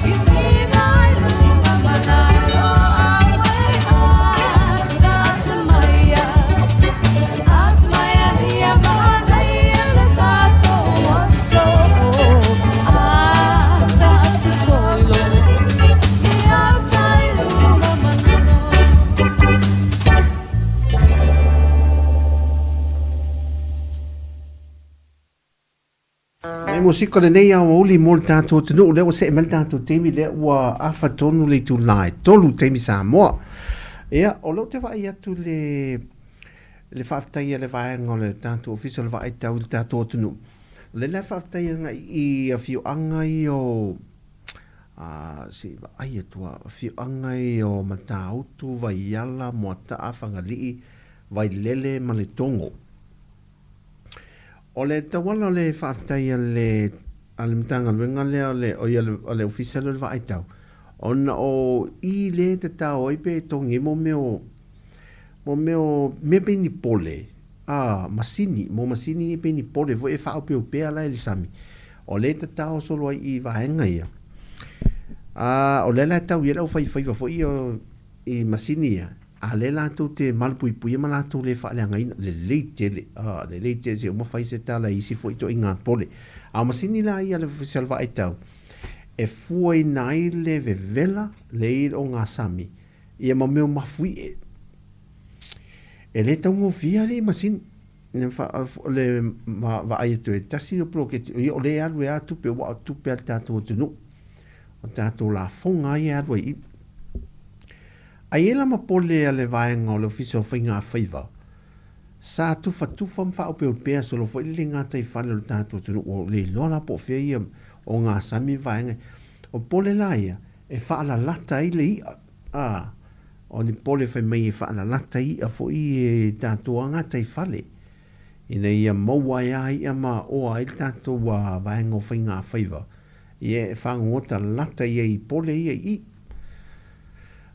i siva i luga ma lalo aue ata, ata maia, ata maia ia manaia le tatou aso. Ata, ata solo, i ata i luga ma lalo. Le musika o lenei aoauli mo le tatou atunuu, lea ua see mai le tatou taimi lea ua afa tonu le itula e tolu taimi Samoa. Ia, o lea ou te vaai atu i le le faafetai a le vaega o le tatou Ofisa o le Vaai Tau i le tatou atunuu. O lea la e faafetai agai i afioaga ia o Se i vaai atu a afioaga ia o Matautu, Vaiala, Moataa, Fagalii, Vailele ma Letogo. O le tauala o le faafetai a le a le Matagaluega lea o le oi a le Ofisa lea o le Vaai Tau, ona o i lea e tatao ai pe togi ai mo mea o mo mea o mea pei ni pole, a, masini, mo masini ia pei ni pole foi e faaopeopea la i le sami. O lea e tatao solo ai i vaega ia. A, o lea la e tau i ai le aufaifaiva foi ia i masini ia, a lea latou te malupuipuia ma latou le faaleagaina. Lelei tele, a, lelei tele se uma fai se tala i isi foi ituaiga pole. A o masini la ia a le Ofisa o le Vaai Tau, e fuaina ai le vevela le i o ngā sami, ia ma mea o mafuie. E le taugofie alii masini. Le le vaai atu e tasi o poloketi, ia o le alu e a tupe, ua o tupe a le tatou atunuu. O tatou lafoga ia e alu ai i. Ai e la ma pole a le vaega o le Ofisa o Faiga Faiva, sa tufatufa ma faaopeopea solo foi le gataifale o le tatou atunuu. Ua le iloa la po o fea ia o ngā sami vaega. O pole la ia, e faalalata ai le i'a, ā, o ni pole fai mai e faalalata i'a foi e tatou a gataifale, ina ia maua ai a i'a ma oa ai le tatou vaega o faigafaiva, ia e fagogota lalata ia i pole ia i i.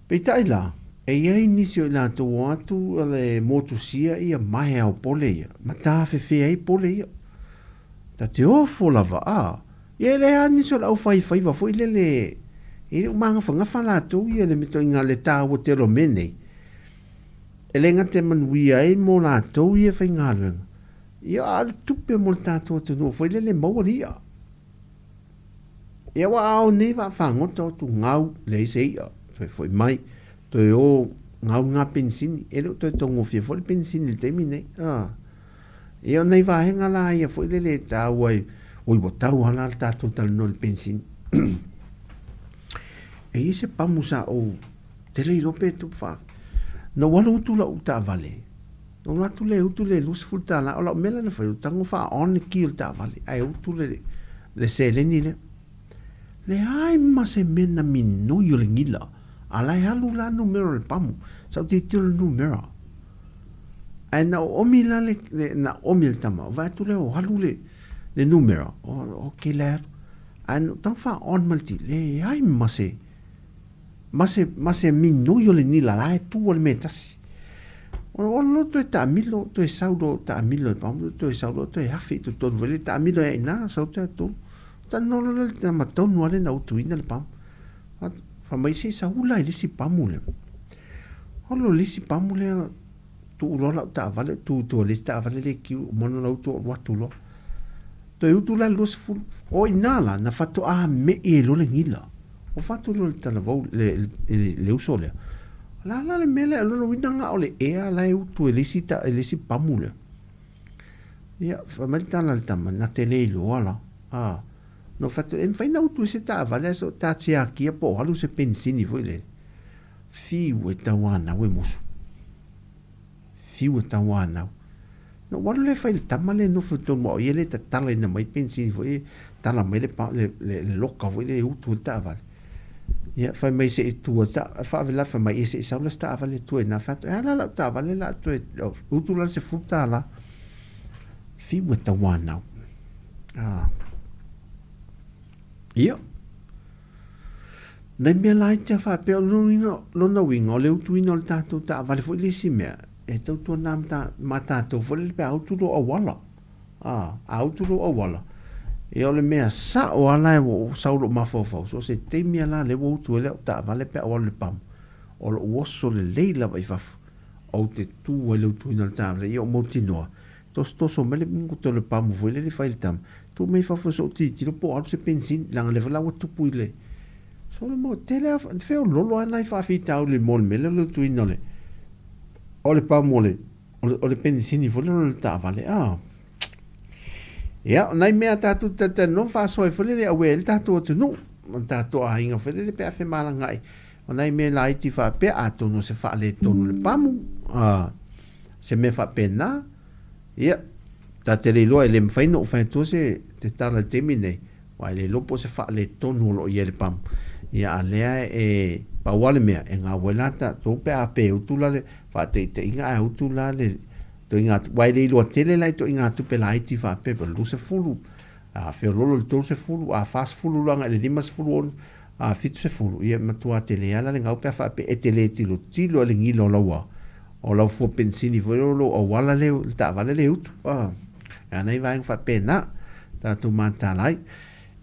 Peitai la, e i ai nisi o i latou o atu le motusia ia maea o pole ia, ma tafefea ai pole ia. Ta te ofo lava, ā, Ia e leai lava nisi o le aufaifaiva foi lele e le o magafagafa latou ia le metoiga le tāua tele o mea nei. E le gata e manuia ai mo latou ia faigaluega, ia a o le tupe mo le tatou atunuu foi lele e maua le i'a. Ia ua ao nei vaafagota o atu gau, leai se i'a, toe foi mai, toe o gau ngā penisini, e le o toe taugofie foi le penisini i le taimi nei. Ah. Ia o nai vaega la ia foi lele e tāua ai, oi ua tau lava la le tatou talanoa i le penisini. E i ai se pamu sa ou te le iloa pe tupu faa. Na ou alu utu lau taavale, na ou alu atu lea e utu le $20, o lau mea la na fai, ou tago faa on le ki o le taavale, ae utu le, le seleni lea. Leai ma se mea na minoi o le gila, a la e alu la numera o le pamu, sa ou tilotilo i le numera. Ae na oomi la le, le na oomi le tama, vaai atu lea o alu le, le numera, o, okay la e alu. Ae na tau faa on ma le ti, leai ma se, ma se, ma se minoi o le nila la e tu a le mea e tasi. Ona o loa toe taamilo, toe sau loa taamilo e pamu, toe sau loa toe afe i totonu foi le taamilo ai ina, sau toe tonu. Talanoa loa le tama tonu lava lea na utuina le pamu. Fai mai se i sau la i le isi pamu lea. Holo le isi pamu lea, tuu loa lau taavale, tu i tua i le isi taavale lea e kiu, mono lau utu alu atu loa. Toe utu la le 20. O ina la, na faatoa me'i ai loa le gila. O fatu loa le talavou, le, le, le uso lea. O le a la le mea lea, o lona uiga na o le ea la e utu e le isi, e le isi pamu lea. Ia, fai mai le tala a le tama, na te le iloa la. A, no fatu, e mafai na utu i se taavale a so ta tiakia po o alu se penisini foi lele. Fiu e tauanau e musu. Fiu e tauanau. Na ou alu lea e fai i le tama lea e nofo i totonu aua o ia lea e tatalaina mai penisini foi e tala mai le, le, le, le loka foi lea e utu ai le taavale. Ia, fai mai se i tua ta, faavela fai mai, ia se i sau la se taavale e tua i nā fatu. E a la lau taavale la toe, utu la le $10. Fiu e tauanau. Ah. Ia. Nai mea laiti a faapea, o lona uiga, lona uiga, o le utuina o le tatou taavale foi le isi mea, e tautuana ma tatou foi lele pe a utu lou auala. A, a utu lou auala, ia o le mea sao lava la ua ou sau i lou mafaufau, so o se taimi lava la lea ua utu ai lau taavale pe a ou alu i le pamu, o lou oso lelei lava i fafo, ou te tu ai i le utuina o le taavale, ia ou mautinoa, tosotoso mai le moto o le pamu foi lele fai i le tama, tuu mai fafo se i ou tilotilo po o alu se penisini, leaga o lea foi la ua tupu i le So le mo tele a feololo lava nai faafitauli mo le mea lea o le utuina o le o le pamu o le o le penisini foi lea o le taavale a. Ia, o nai mea tatou te talanoa ma faasoa ai foi lele auē ai le tatou atunuu ma le tatou aiga foi lele pe a femalagaai. O nai mea laiti faapea atonu o se faaletonu le pamu, a, se mea faapena. Ia, ta te le iloa e le mafai ona ou fai atua se te tala i le taimi lenei, aua e le iloa po o se faaletonu o lo o i ai le pamu. Ia a lea e pau lava le mea e gaua ai la tatou pe a pe utu la le faataitaiga ae utu la le ituaiga aua e le iloa tele la ituaiga tupe laiti faapea pe 20 a feololo i le 30 a 40 loa agai i le 56 a 70 ia e matua tele lava la le gau pe a faapea e te le tilotilo i le gila o lau o lau fua penisini foi lea o lou auala lea le taavale lea e utu a e ana i vaega faapena tatou mataala ai.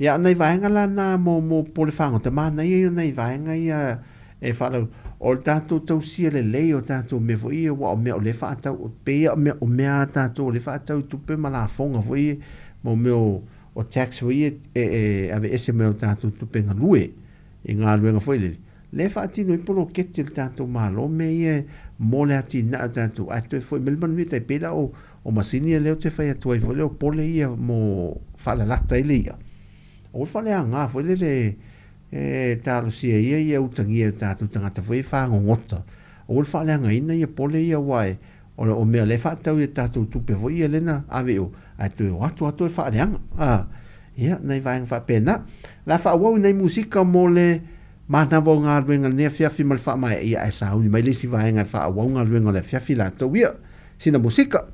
Ia, o nai vaega la na mo mo pole fagota, manaia ia o nai vaega ia e faalau, o le tatou tausia lelei o tatou mea foi ia, aua o mea o lea e faatau, pei lava o mea, o mea a tatou o lea e faatau i tupe ma lafoga foi ia, mo mea o, o tax foi ia e, e aveese mai o tatou tupe galue i galuega foi lele, lea e faatino ai poloketi a le tatou Malo mea ia mo le atinae o tatou, ae toe foi mai le manuia, tai pei la o, O masini ia lea ou te fai atu ai foi lea o pole ia mo faalalata ai le i'a. O le faaleaga foi lele e talosia ia ia utagia e tatou tagata foi e fagogota. Aua le faaleagaina ia pole ia aua e o mea lea e faatau i a tatou tupe foi ia lea na ave i o ae toe o atu lava toe faaleaga. A, ia, nai vaega faapena. O le a faaauau i nai musika mo le manava o galuega i lenei afiafi ma le faamaea ia ae sauni mai le isi vaega e faaauau galuega o le afiafi latou ia. Sina musika.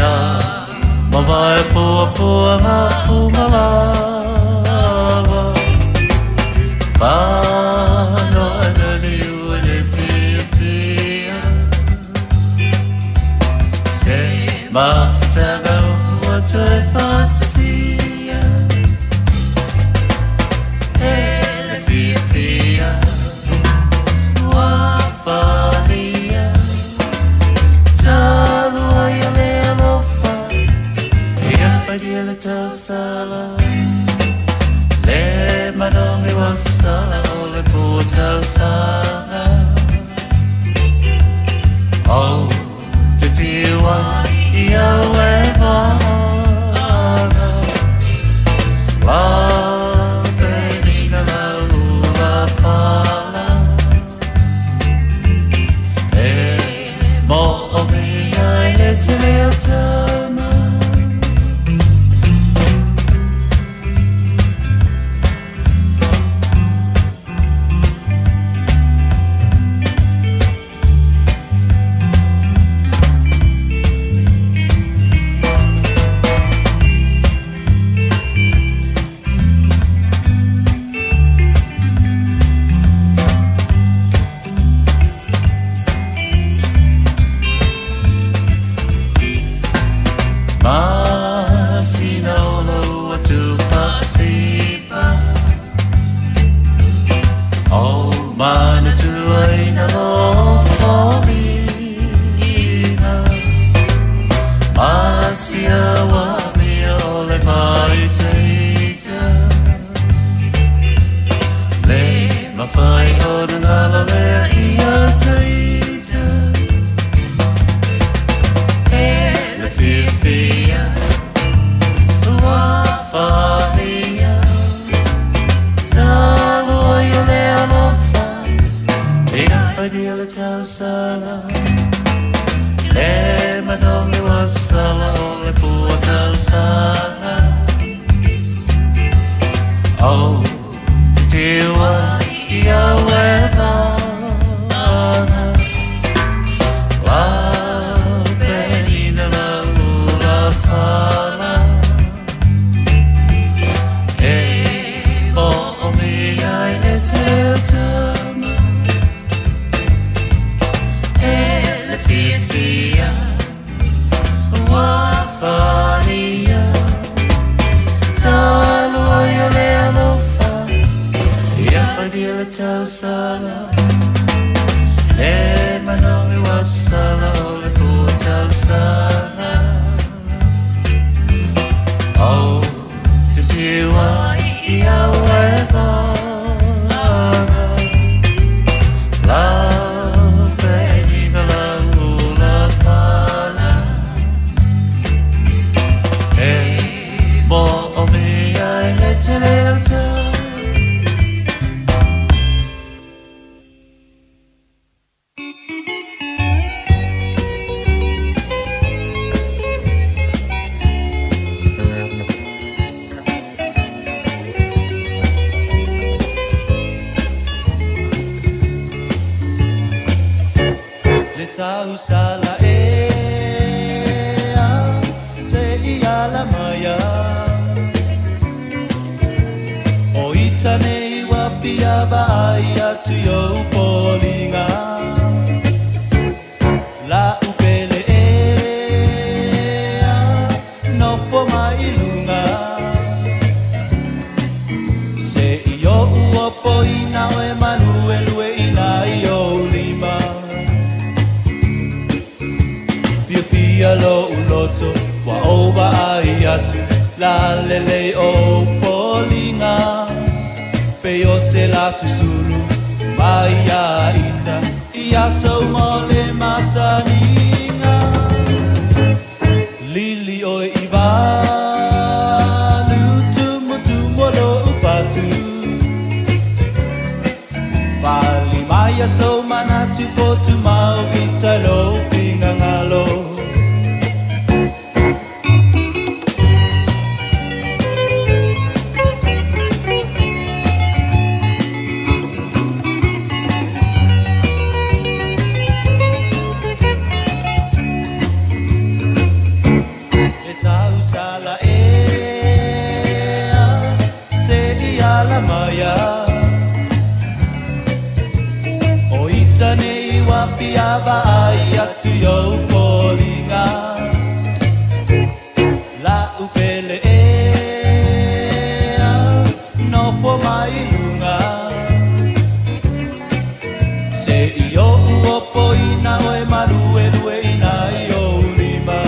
Ia mavae puapuaga umalava Fano ena liu e le fiafia Se mafutaga ua toe fa'atasia E le fiafia ua falia Talu ai o le alofa Ia paia le tausala Le manogi ua sasala o le pua tausaga Ou te tiu ai i au e vaga Laupeniga lau ula fala E mo'omia ai le tele o tama. Masina o lau atu fa'asipa O manatuaina lo foliga Masia ua mia o le vaitaita Le mafai ona galo lea ia taita E le fiafia ua falia Talu ai o le alofa Ia paia le tausala Le manogi ua sasala o le pua tausaga Ou te tiu ai i au e vaga Laupenina lau ula fala E mo'omia ai le tele o tama E le fiafia ua falia Talu ai o le alofa Ia paia le tausala Le manogi ua sasala o le pua tausaga Ou te tiu ai i au e vaga Laupenina lau ula fala E mo'omia ai le tele o tama. Le tausala e a se ia la maia O ita nei wa fia vai atu i ou foliga La upele e a nofo mai luga Se i ou opoina oe maluelueina i ou lima Fiafia lo'u loto ua ou vaai atu lalelei ou foliga Pei o se lasusulu mai ia ita i aso uma o le masaniga Lili oe i valu tumutumu o lo'u fatu Pali mai aso manatu po tumau i tai lou finagalo. atu i ou foliga. La'u pele ea nofo mai luga. Se i o'u opoina oe maluelueina i ou lima.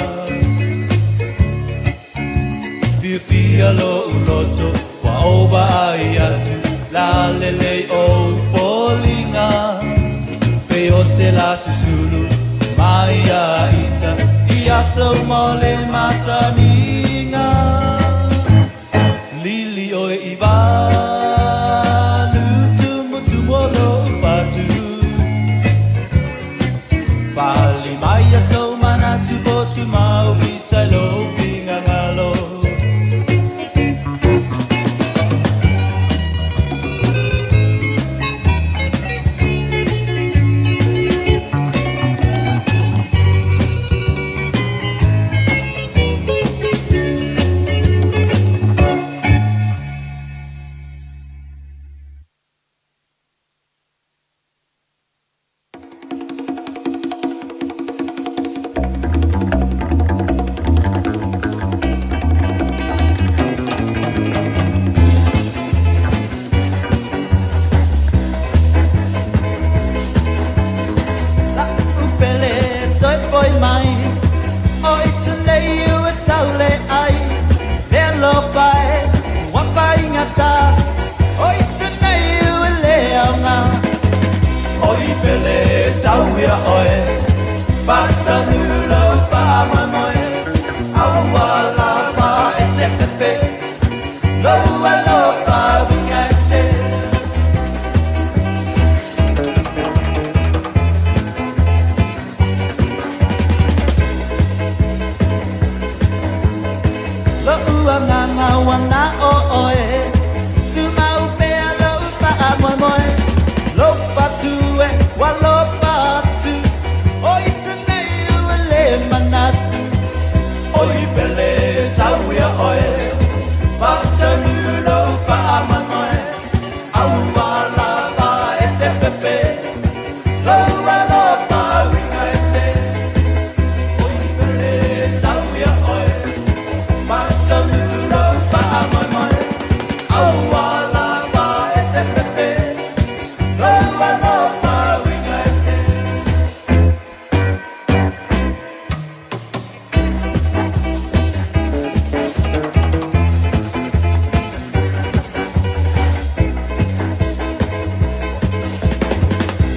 Fiafia lo'u loto ua ou vaai atu la lelei ou foliga. Pei o se la susulu mai ia ita i aso uma o le masaniga. Lili oe i valu tumutumu o lo'u fatu. Fa'ali mai aso manatu po tumau ita i lou finagalo. La'u pele toe foi mai o i tenei ua tauleai le alofa e ua faigata o i tenei ua le aoga. Oi pele sau ia oe faataunuu lou faamoemoe aua lava e te fefe lou alofa uiga ese. Lo'u agaga ua na o oe tumau pea lou faamoemoe lofa atu e ua lofa atu o i tenei ua le manatu. Oi pele sau ia oe faataunuu lou faamoemoe aua lava e te fefe lou alofa uiga ese. Oi pele sau ia oe faataunuu lou faamoemoe aua lava e te fefe lou alofa uiga ese.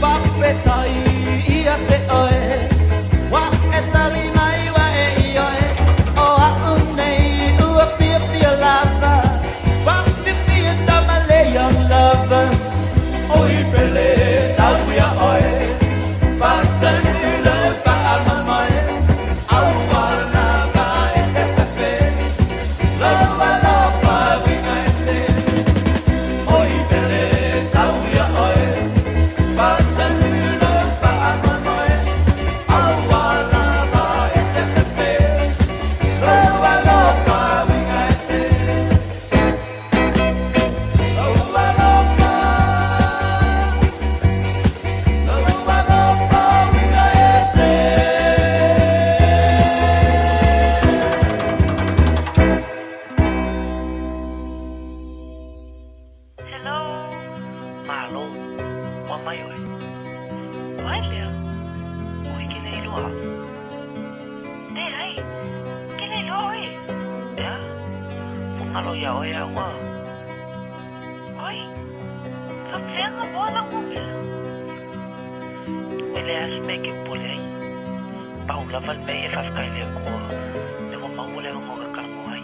Faafetai ia te oe ua e tali mai ua e ioe o a'u nei ua fiafia lava faafiafia tama le Young Lovers. Oi pele sau ia oe faataunuu lou faamoemoe aua lava e te fefe lou alofa uiga ese. Oi pele sau ia oe faataunuu lou faamoemoe aua lava e te fefe lou alofa uiga ese. Lou alofa, lou alofa uiga ese. Hello. Malo, ua mai oe. O ai lea? Oi ke le iloa au. Leai, ke le iloa oe. Ea, ua galo iā oe au a. Oi, faapefea maua lau numera? E leai se mea e te popole ai. Pau lava le mea ia e faafetai i le Atua lea ua maua le avanoa e talanoa ai.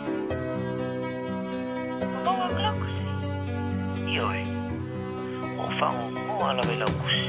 Ua maua atu lau tusi? Ioe, ua ou faanoanoa lava i lau tusi.